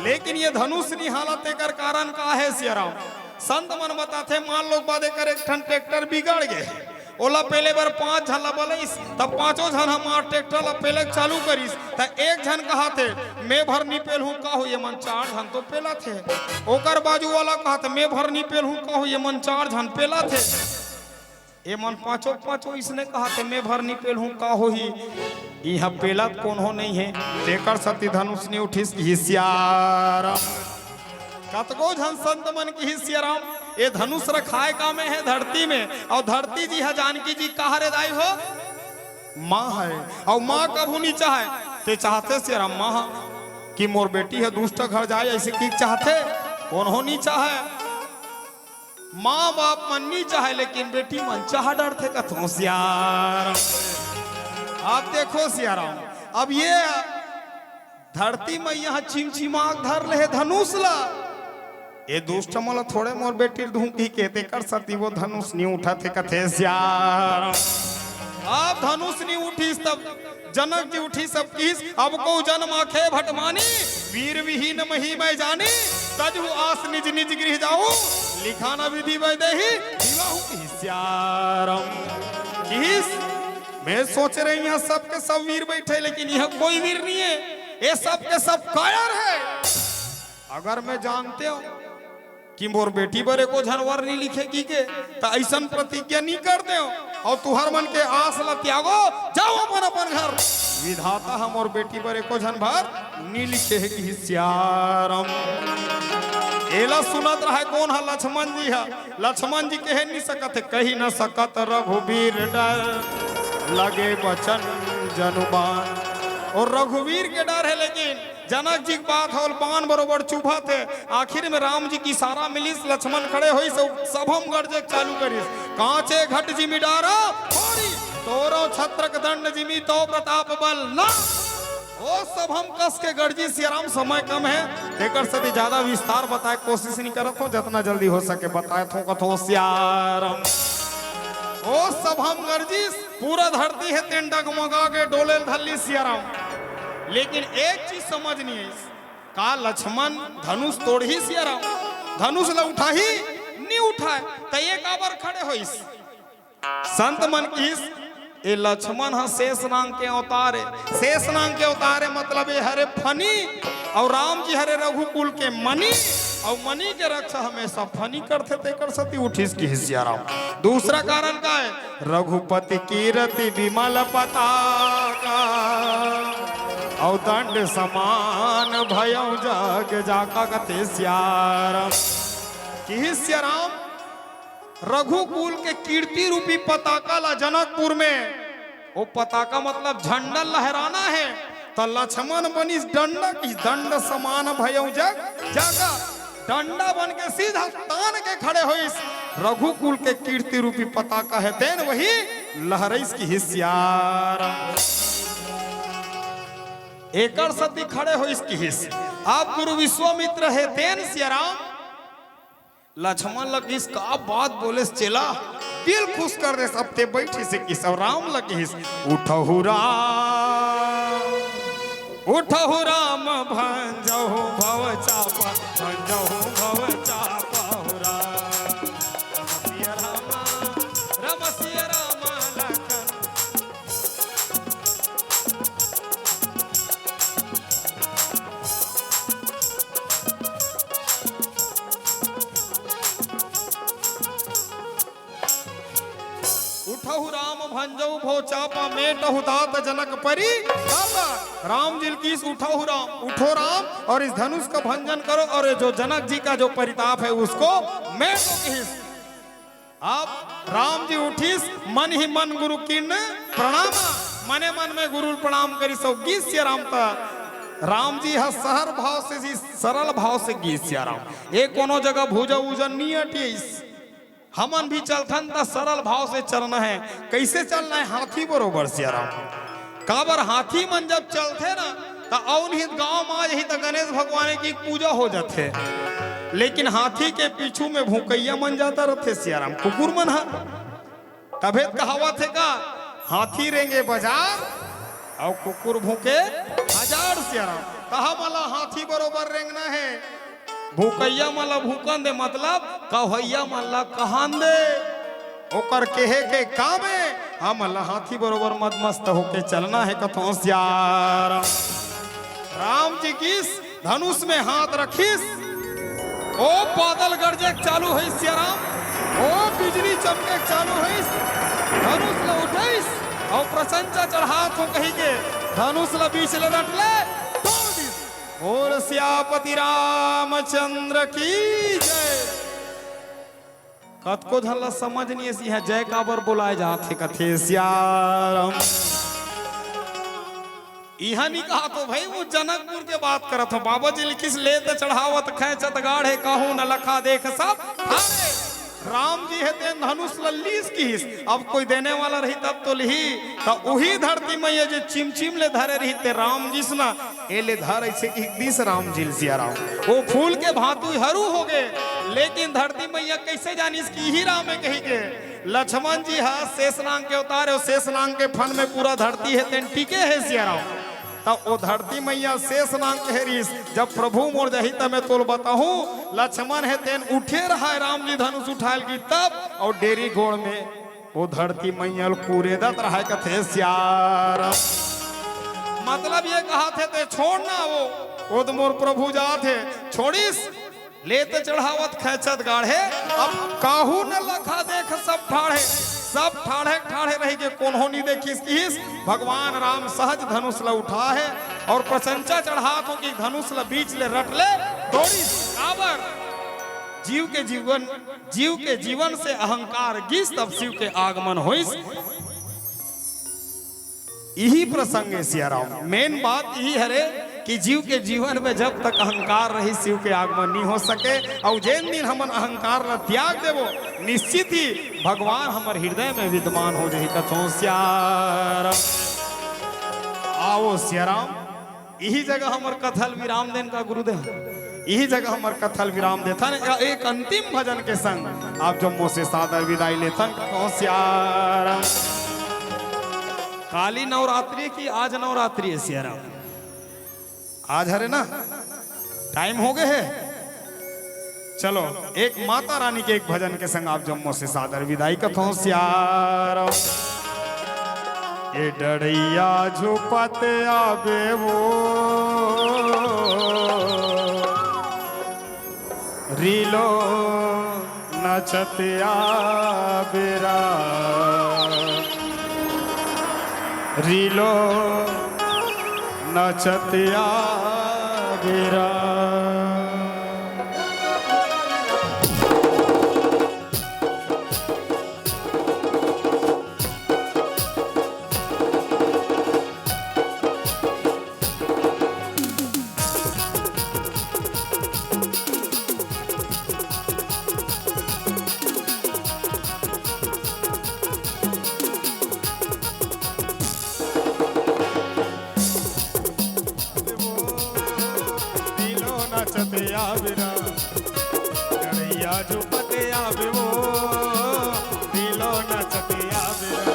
लेकिन ये धनुष नी हालत, एकर कारण का हे सियाराम? संत मन बताथे, मान लो बाद एकर एक ठन ट्रैक्टर बिगड़ गे, ओला पेले बर पांच झन ला बलइस, तब पांचों झन ह मार ट्रैक्टर ला पेले चालू करिस, त एक झन कहाथे, "मैं भर नी पेलहूं, का हो, ये मन चार झन तो पेलत हे।" ओकर बाजू वाला कहाथे, "मैं भर नी पेलहूं, का हो, ये मन चार झन पेलत हे।" ए मन पांचों पांचों इसने कहाथे, "मैं भर नी पेलहूं, का होही? इहां पेलत कोनो नइ हे।" तेकर सती धनुष नी उठिस, किहिस सियाराम। कतको झन संत मन किहिस सियाराम, ए धनुष रखाय कामे हे धरती में, अउ धरती जी ह जानकी जी कहा रे दाई हो? मां हे। अउ मां कभू नी चाहे, ते चाहथे सियाराम मां ह कि मोर बेटी ह दुष्ट घर जाय, अइसे कि चाहथे? कोनो नी चाहे। मां बाप मन नी चाहे, लेकिन बेटी मन चाह डरथे, कथों सियाराम। आप देखो सियाराम, अब ये धरती मैया ह चिमचिमा के धर ले हे धनुष ला। ए दुष्ट मन ला थोड़े मोर बेटी ल दूं कहिके, तेकर सती वो धनुष नी उठत हे, कथे सियाराम। अब धनुष नी उठिस, तब जनक जी उठिस, अब किहिस, "अब को जन्म आखे भटमानी, वीर विहीन मही मैं जानी, तजहु आस निज निज गृह जाहु, लिखाना विधि वैदेही विवाहु," किहिस सियाराम। किहिस, मैं सोचे रहेंव इहां सबके सब वीर बइठे, लेकिन इहां कोई वीर नइ हे, ए सबके सब कायर हे। अगर मैं जानतेंव कि मोर बेटी बर एको झन वर नी लिखे कहिके, त अइसन प्रतिज्ञा नी करतेंव। अउ तुहर मन के आस ल त्यागो, जाओ अपन अपन घर। विधाता ह मोर बेटी बर एको झन वर नी लिखे हे, किहिस सियाराम। एला सुनत रहय कोन ह? लक्ष्मण जी ह। लक्ष्मण जी कहे नी सकत हे, "कहि न सकत रघुबीर डर, लगे बचन जनु बान।" अउ रघुवीर के डर हे, लेकिन जनक जी के बात होल, बान बरोबर चुभत हे। आखिर में राम जी के इशारा मिलिस, लक्ष्मण खड़े होइस, अउ सभम गरजे चालू करिस, "कांचे घट जिमि डारो फोरी, तोरो छत्रक दंड जिमि तो प्रताप बल ना।" ओ सभम कस के गरजिस सियाराम, समय कम हे, तेकर सती जादा विस्तार बताय के कोशिश नी करत हों, जतना जल्दी हो सके बताय थों, कथों सियाराम। ओ सभम गरजिस, पूरा धरती हे तेन डगमगा के डोले ल धर लिस सियाराम। लेकिन एक चीज समझ नी आइस, का लक्ष्मण धनुष तोड़ही सियाराम? धनुष ल उठाही? नी उठाय, त ए काबर खड़े होइस? संत मन किहिस, "ए लक्ष्मण ह शेष नांग के अवतार ए।" शेष नांग के अवतार ए मतलब ए हरे फनी, अउ राम जी हरे रघुकुल के मनी, अउ मनी के रक्षा हमेशा फनी करथे, तेकर सती उठिस, किहिस सियाराम। दूसरा कारण का हे? "रघुपति कीरति विमल पताका, अउ दंड समान भयउ जग जाका," कथे सियाराम। किहिस सियाराम, रघुकुल के कीर्ति रूपी पताका ला जनकपुर में, ओ पताका मतलब झंडा लहराना हे, त लक्ष्मण बनिस डंडा, कि दंड समान भयउ जग जाका, डंडा बन के सीधा तान के खड़े होइस। रघुकुल के कीर्ति रूपी पताका हे, तेन वही लहरइस, किहिस सियाराम। एकर सती खड़े होइस, किहिस। अब गुरु विश्वामित्र हे, तेन सियाराम लक्ष्मण ल किहिस, "का बात बोलेस चेला, दिल खुश कर देस, अब ते बइठिस," किहिस। अउ राम ल किहिस, "उठहु राम, उठहु राम, भंजहु भव चाप, भंजहु भव चाप, हो राम।" रमसिया राम, रमसिया राम लखन। उठहु राम भंजहु भव चापा, मेटहु तात जनक परि तापा। राम जी ल किहिस उठहु राम, उठो राम, और इस धनुष का भंजन करो, और ये जो जनक जी का जो परिताप है उसको मेटो किहिस। अब राम जी उठिस, मन ही मन गुरु किन प्रणाम, मने मन में गुरु ल प्रणाम करिस अउ गिस सियाराम। त राम जी ह सहर भाव से जी, सरल भाव से गिस सियाराम। ए कोनो जगह भुजा उजा नी अटिस। हमन भी चलथन त सरल भाव से चलना हे। कइसे चलना हे? हाथी बरोबर सियाराम। काबर हाथी मन जब चलथे ना, त अउ निहित गांव म आ जाही त गणेश भगवान की पूजा हो जाथे। लेकिन हाथी के पीछू में भूकइया मन जादा रथे सियाराम, कुकुर मन ह। तभे त कहावत हे का, हाथी रेंगे बजार अउ कुकुर भूंके हजार सियाराम। त हमन ला हाथी बरोबर रेंगना हे। भूकइया मन ला भूकन दे, मतलब कहइया मन ला कहन दे। ओकर केहे के काम हे, हमन ला हाथी बरोबर मदमस्त होके चलना हे, कथों सियाराम। राम जी गिस, धनुष में हाथ रखिस, ओ बादल गरजे के चालू होइस सियाराम, ओ बिजली चमके के चालू होइस, धनुष ला उठइस, अउ प्रशंसा चढ़ात हों कहिके धनुष ला बीच ले रट ले तोड़ दिस। बोल सियापति रामचंद्र की जय। कतको झन ला समझ नइ आइस, इहाँ जय काबर बोलाय जात हे, कथे सियाराम। इहाँ नइ कहा तो भाई, वो जनकपुर के बात करत हों। बाबा जी लिखिस, लेत चढ़ावत खैंचत गाढ़े, कहूँ न लखा देख सब ठाढ़े। राम जी हे तेन धनुष ल लीस किहिस, अब कोई देने वाला रही तब तो लिही, त उही धरती मैया जे चिमचिम ले धरे रही ते राम जी स ना, ए ले धर अइसे कहि दिस राम जी ल सियाराम। वो फूल के भांतु हरू हो गे, लेकिन धरती मैया कइसे जानिस कि इही राम हे कहिके? लक्ष्मण जी ह शेष नांग के अवतार हे, शेष नांग के फन में पूरा धरती हे, तेन टिके हे सियाराम। त ओ धरती मैया शेष नांग कहे रिहिस, जब प्रभु मोर जाही त मैं तोल बताहूं। लक्ष्मण हे तेन उठे रहय, राम जी धनुष उठाय ल गिस तब, अउ डेरी गोड़ में ओ धरती मैया ल कुरेदत रहय, कथे सियाराम। मतलब ये कहत हे ते छोड़ ना वो, ओ त मोर प्रभु जात हे, छोड़िस। लेत चढ़ावत खैंचत गाढ़े, अब काहू न लखा देख सब ठाढ़े। सब ठाढ़े ठाढ़े रहिके कोनो नइ देखिस किहिस, भगवान राम सहज धनुष ल उठाहे अउ प्रशंसा चढ़ात हों कि धनुष ल बीच ले रट ले तोड़िस। काबर? जीव के जीवन, जीव के जीवन से अहंकार गिस, तब शिव के आगमन होइस। इही प्रसंग हे सियाराम। मेन बात इही हरे कि जीव के जीवन में जब तक अहंकार रही, शिव के आगमन नइ हो सके। अउ जेन दिन हमन अहंकार ला त्याग देबो, निश्चित ही भगवान हमर हृदय में विद्यमान हो जाही, कथों सियाराम। आवो सियाराम, इही जगह हमर कथा ल विराम देन का गुरुदेव? इही जगह हमर कथा ल विराम देथन। या एक अंतिम भजन के संग आप जम्मो से सादर विदाई लेथन। कथों सियाराम। काली नवरात्रि कि आज नवरात्रि हे सियाराम? आज हरे ना, टाइम हो गे हे। चलो, एक माता रानी के एक भजन के संग आप जम्मो से सादर विदाई कथों सियाराम। ए डड़ैया झुपत आबे वो, रीलो नचत आबे रा, रीलो नचत आबे रा। रीलो नचत आबे रा, गड़ैया झुपत आबे वो, रीलो नचत आबे रा।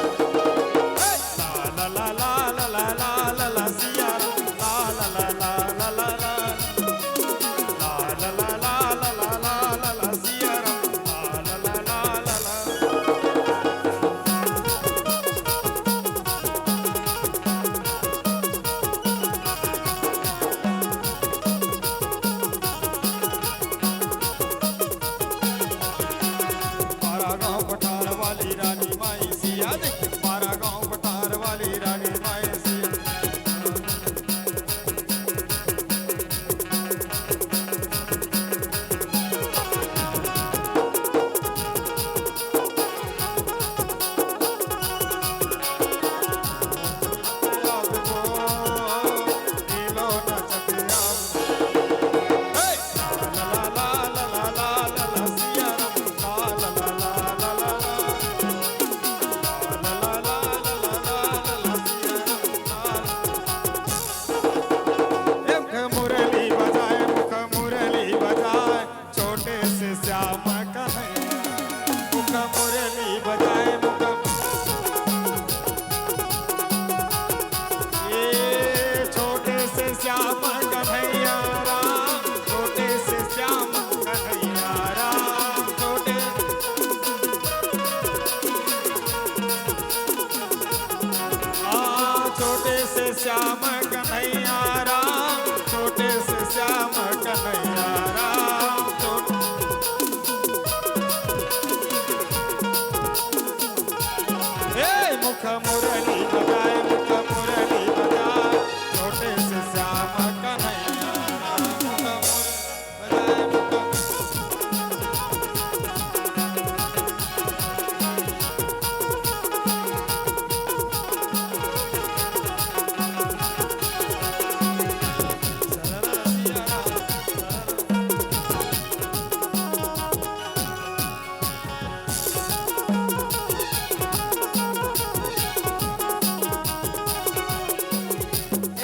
श्याम कन्हैया राम, छोटे से श्याम कन्हैया राम, छोटे, हाँ, छोटे से श्याम कन्हैया राम, छोटे से श्याम कन्हैया राम, छोटे। हे मुख मुरली बजाए, मुख मुरली बजाए, छोटे से श्याम कन्हैया राम। मुख मुरली बजाए, मुख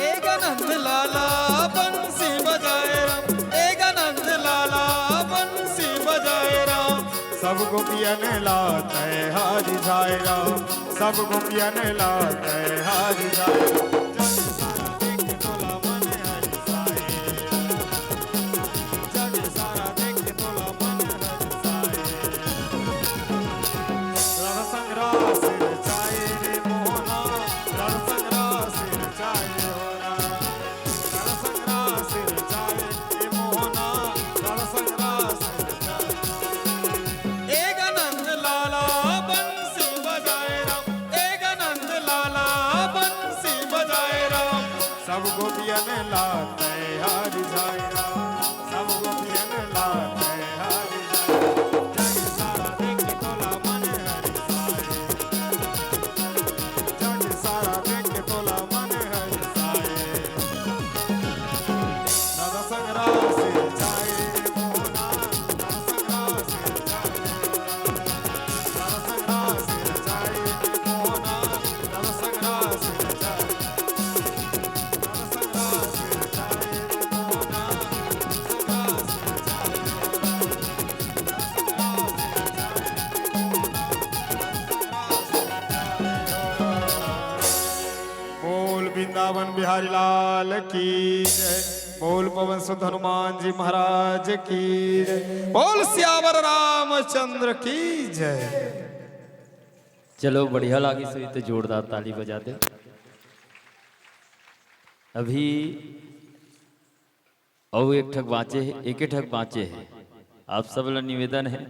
एक आनंद लाला बंसी बजाए राम, एक आनंद लाला बंसी बजाए राम। सब गोपियन ला तै हारी जाए राम, सब गोपियन ला तै हारी जाए राम। जग सारा देख के तोला मन हरिसाए, जग सारा देख के तोला मन हरिसाए। राधा संग रास रचाए रे मोहना, राधा संग रास रचाए हो राम। राधा संग रास रचाए रे मोहना, राधा संग रास रचाए। एक आनंद लाला बंसी बजाए राम, एक आनंद लाला बंसी बजाए राम। सब गोपियन ला तै हारी जाए राम, सब गोपियन ला तै हारी जाए। जग सारा देख के तोला मन हरिसाए, जग सारा देख के तोला मन हरिसाए। राधा संग रास रचाए रे मोहना, राधा संग रास रचाए रे मोहना, राधा संग रास रचाए रे मोहना, राधा संग रास रचाए। बोल वृंदावन बिहारी लाल की जय, बोल पवन सुत हनुमान जी महाराज की जय, बोल सियावर रामचंद्र की जय। चलो, बढ़िया लागिस होही त जोरदार ताली बजा दे। अभी अउ एक ठक बाँचे हे, एके ठक बाँचे हे। आप सब ला निवेदन हे,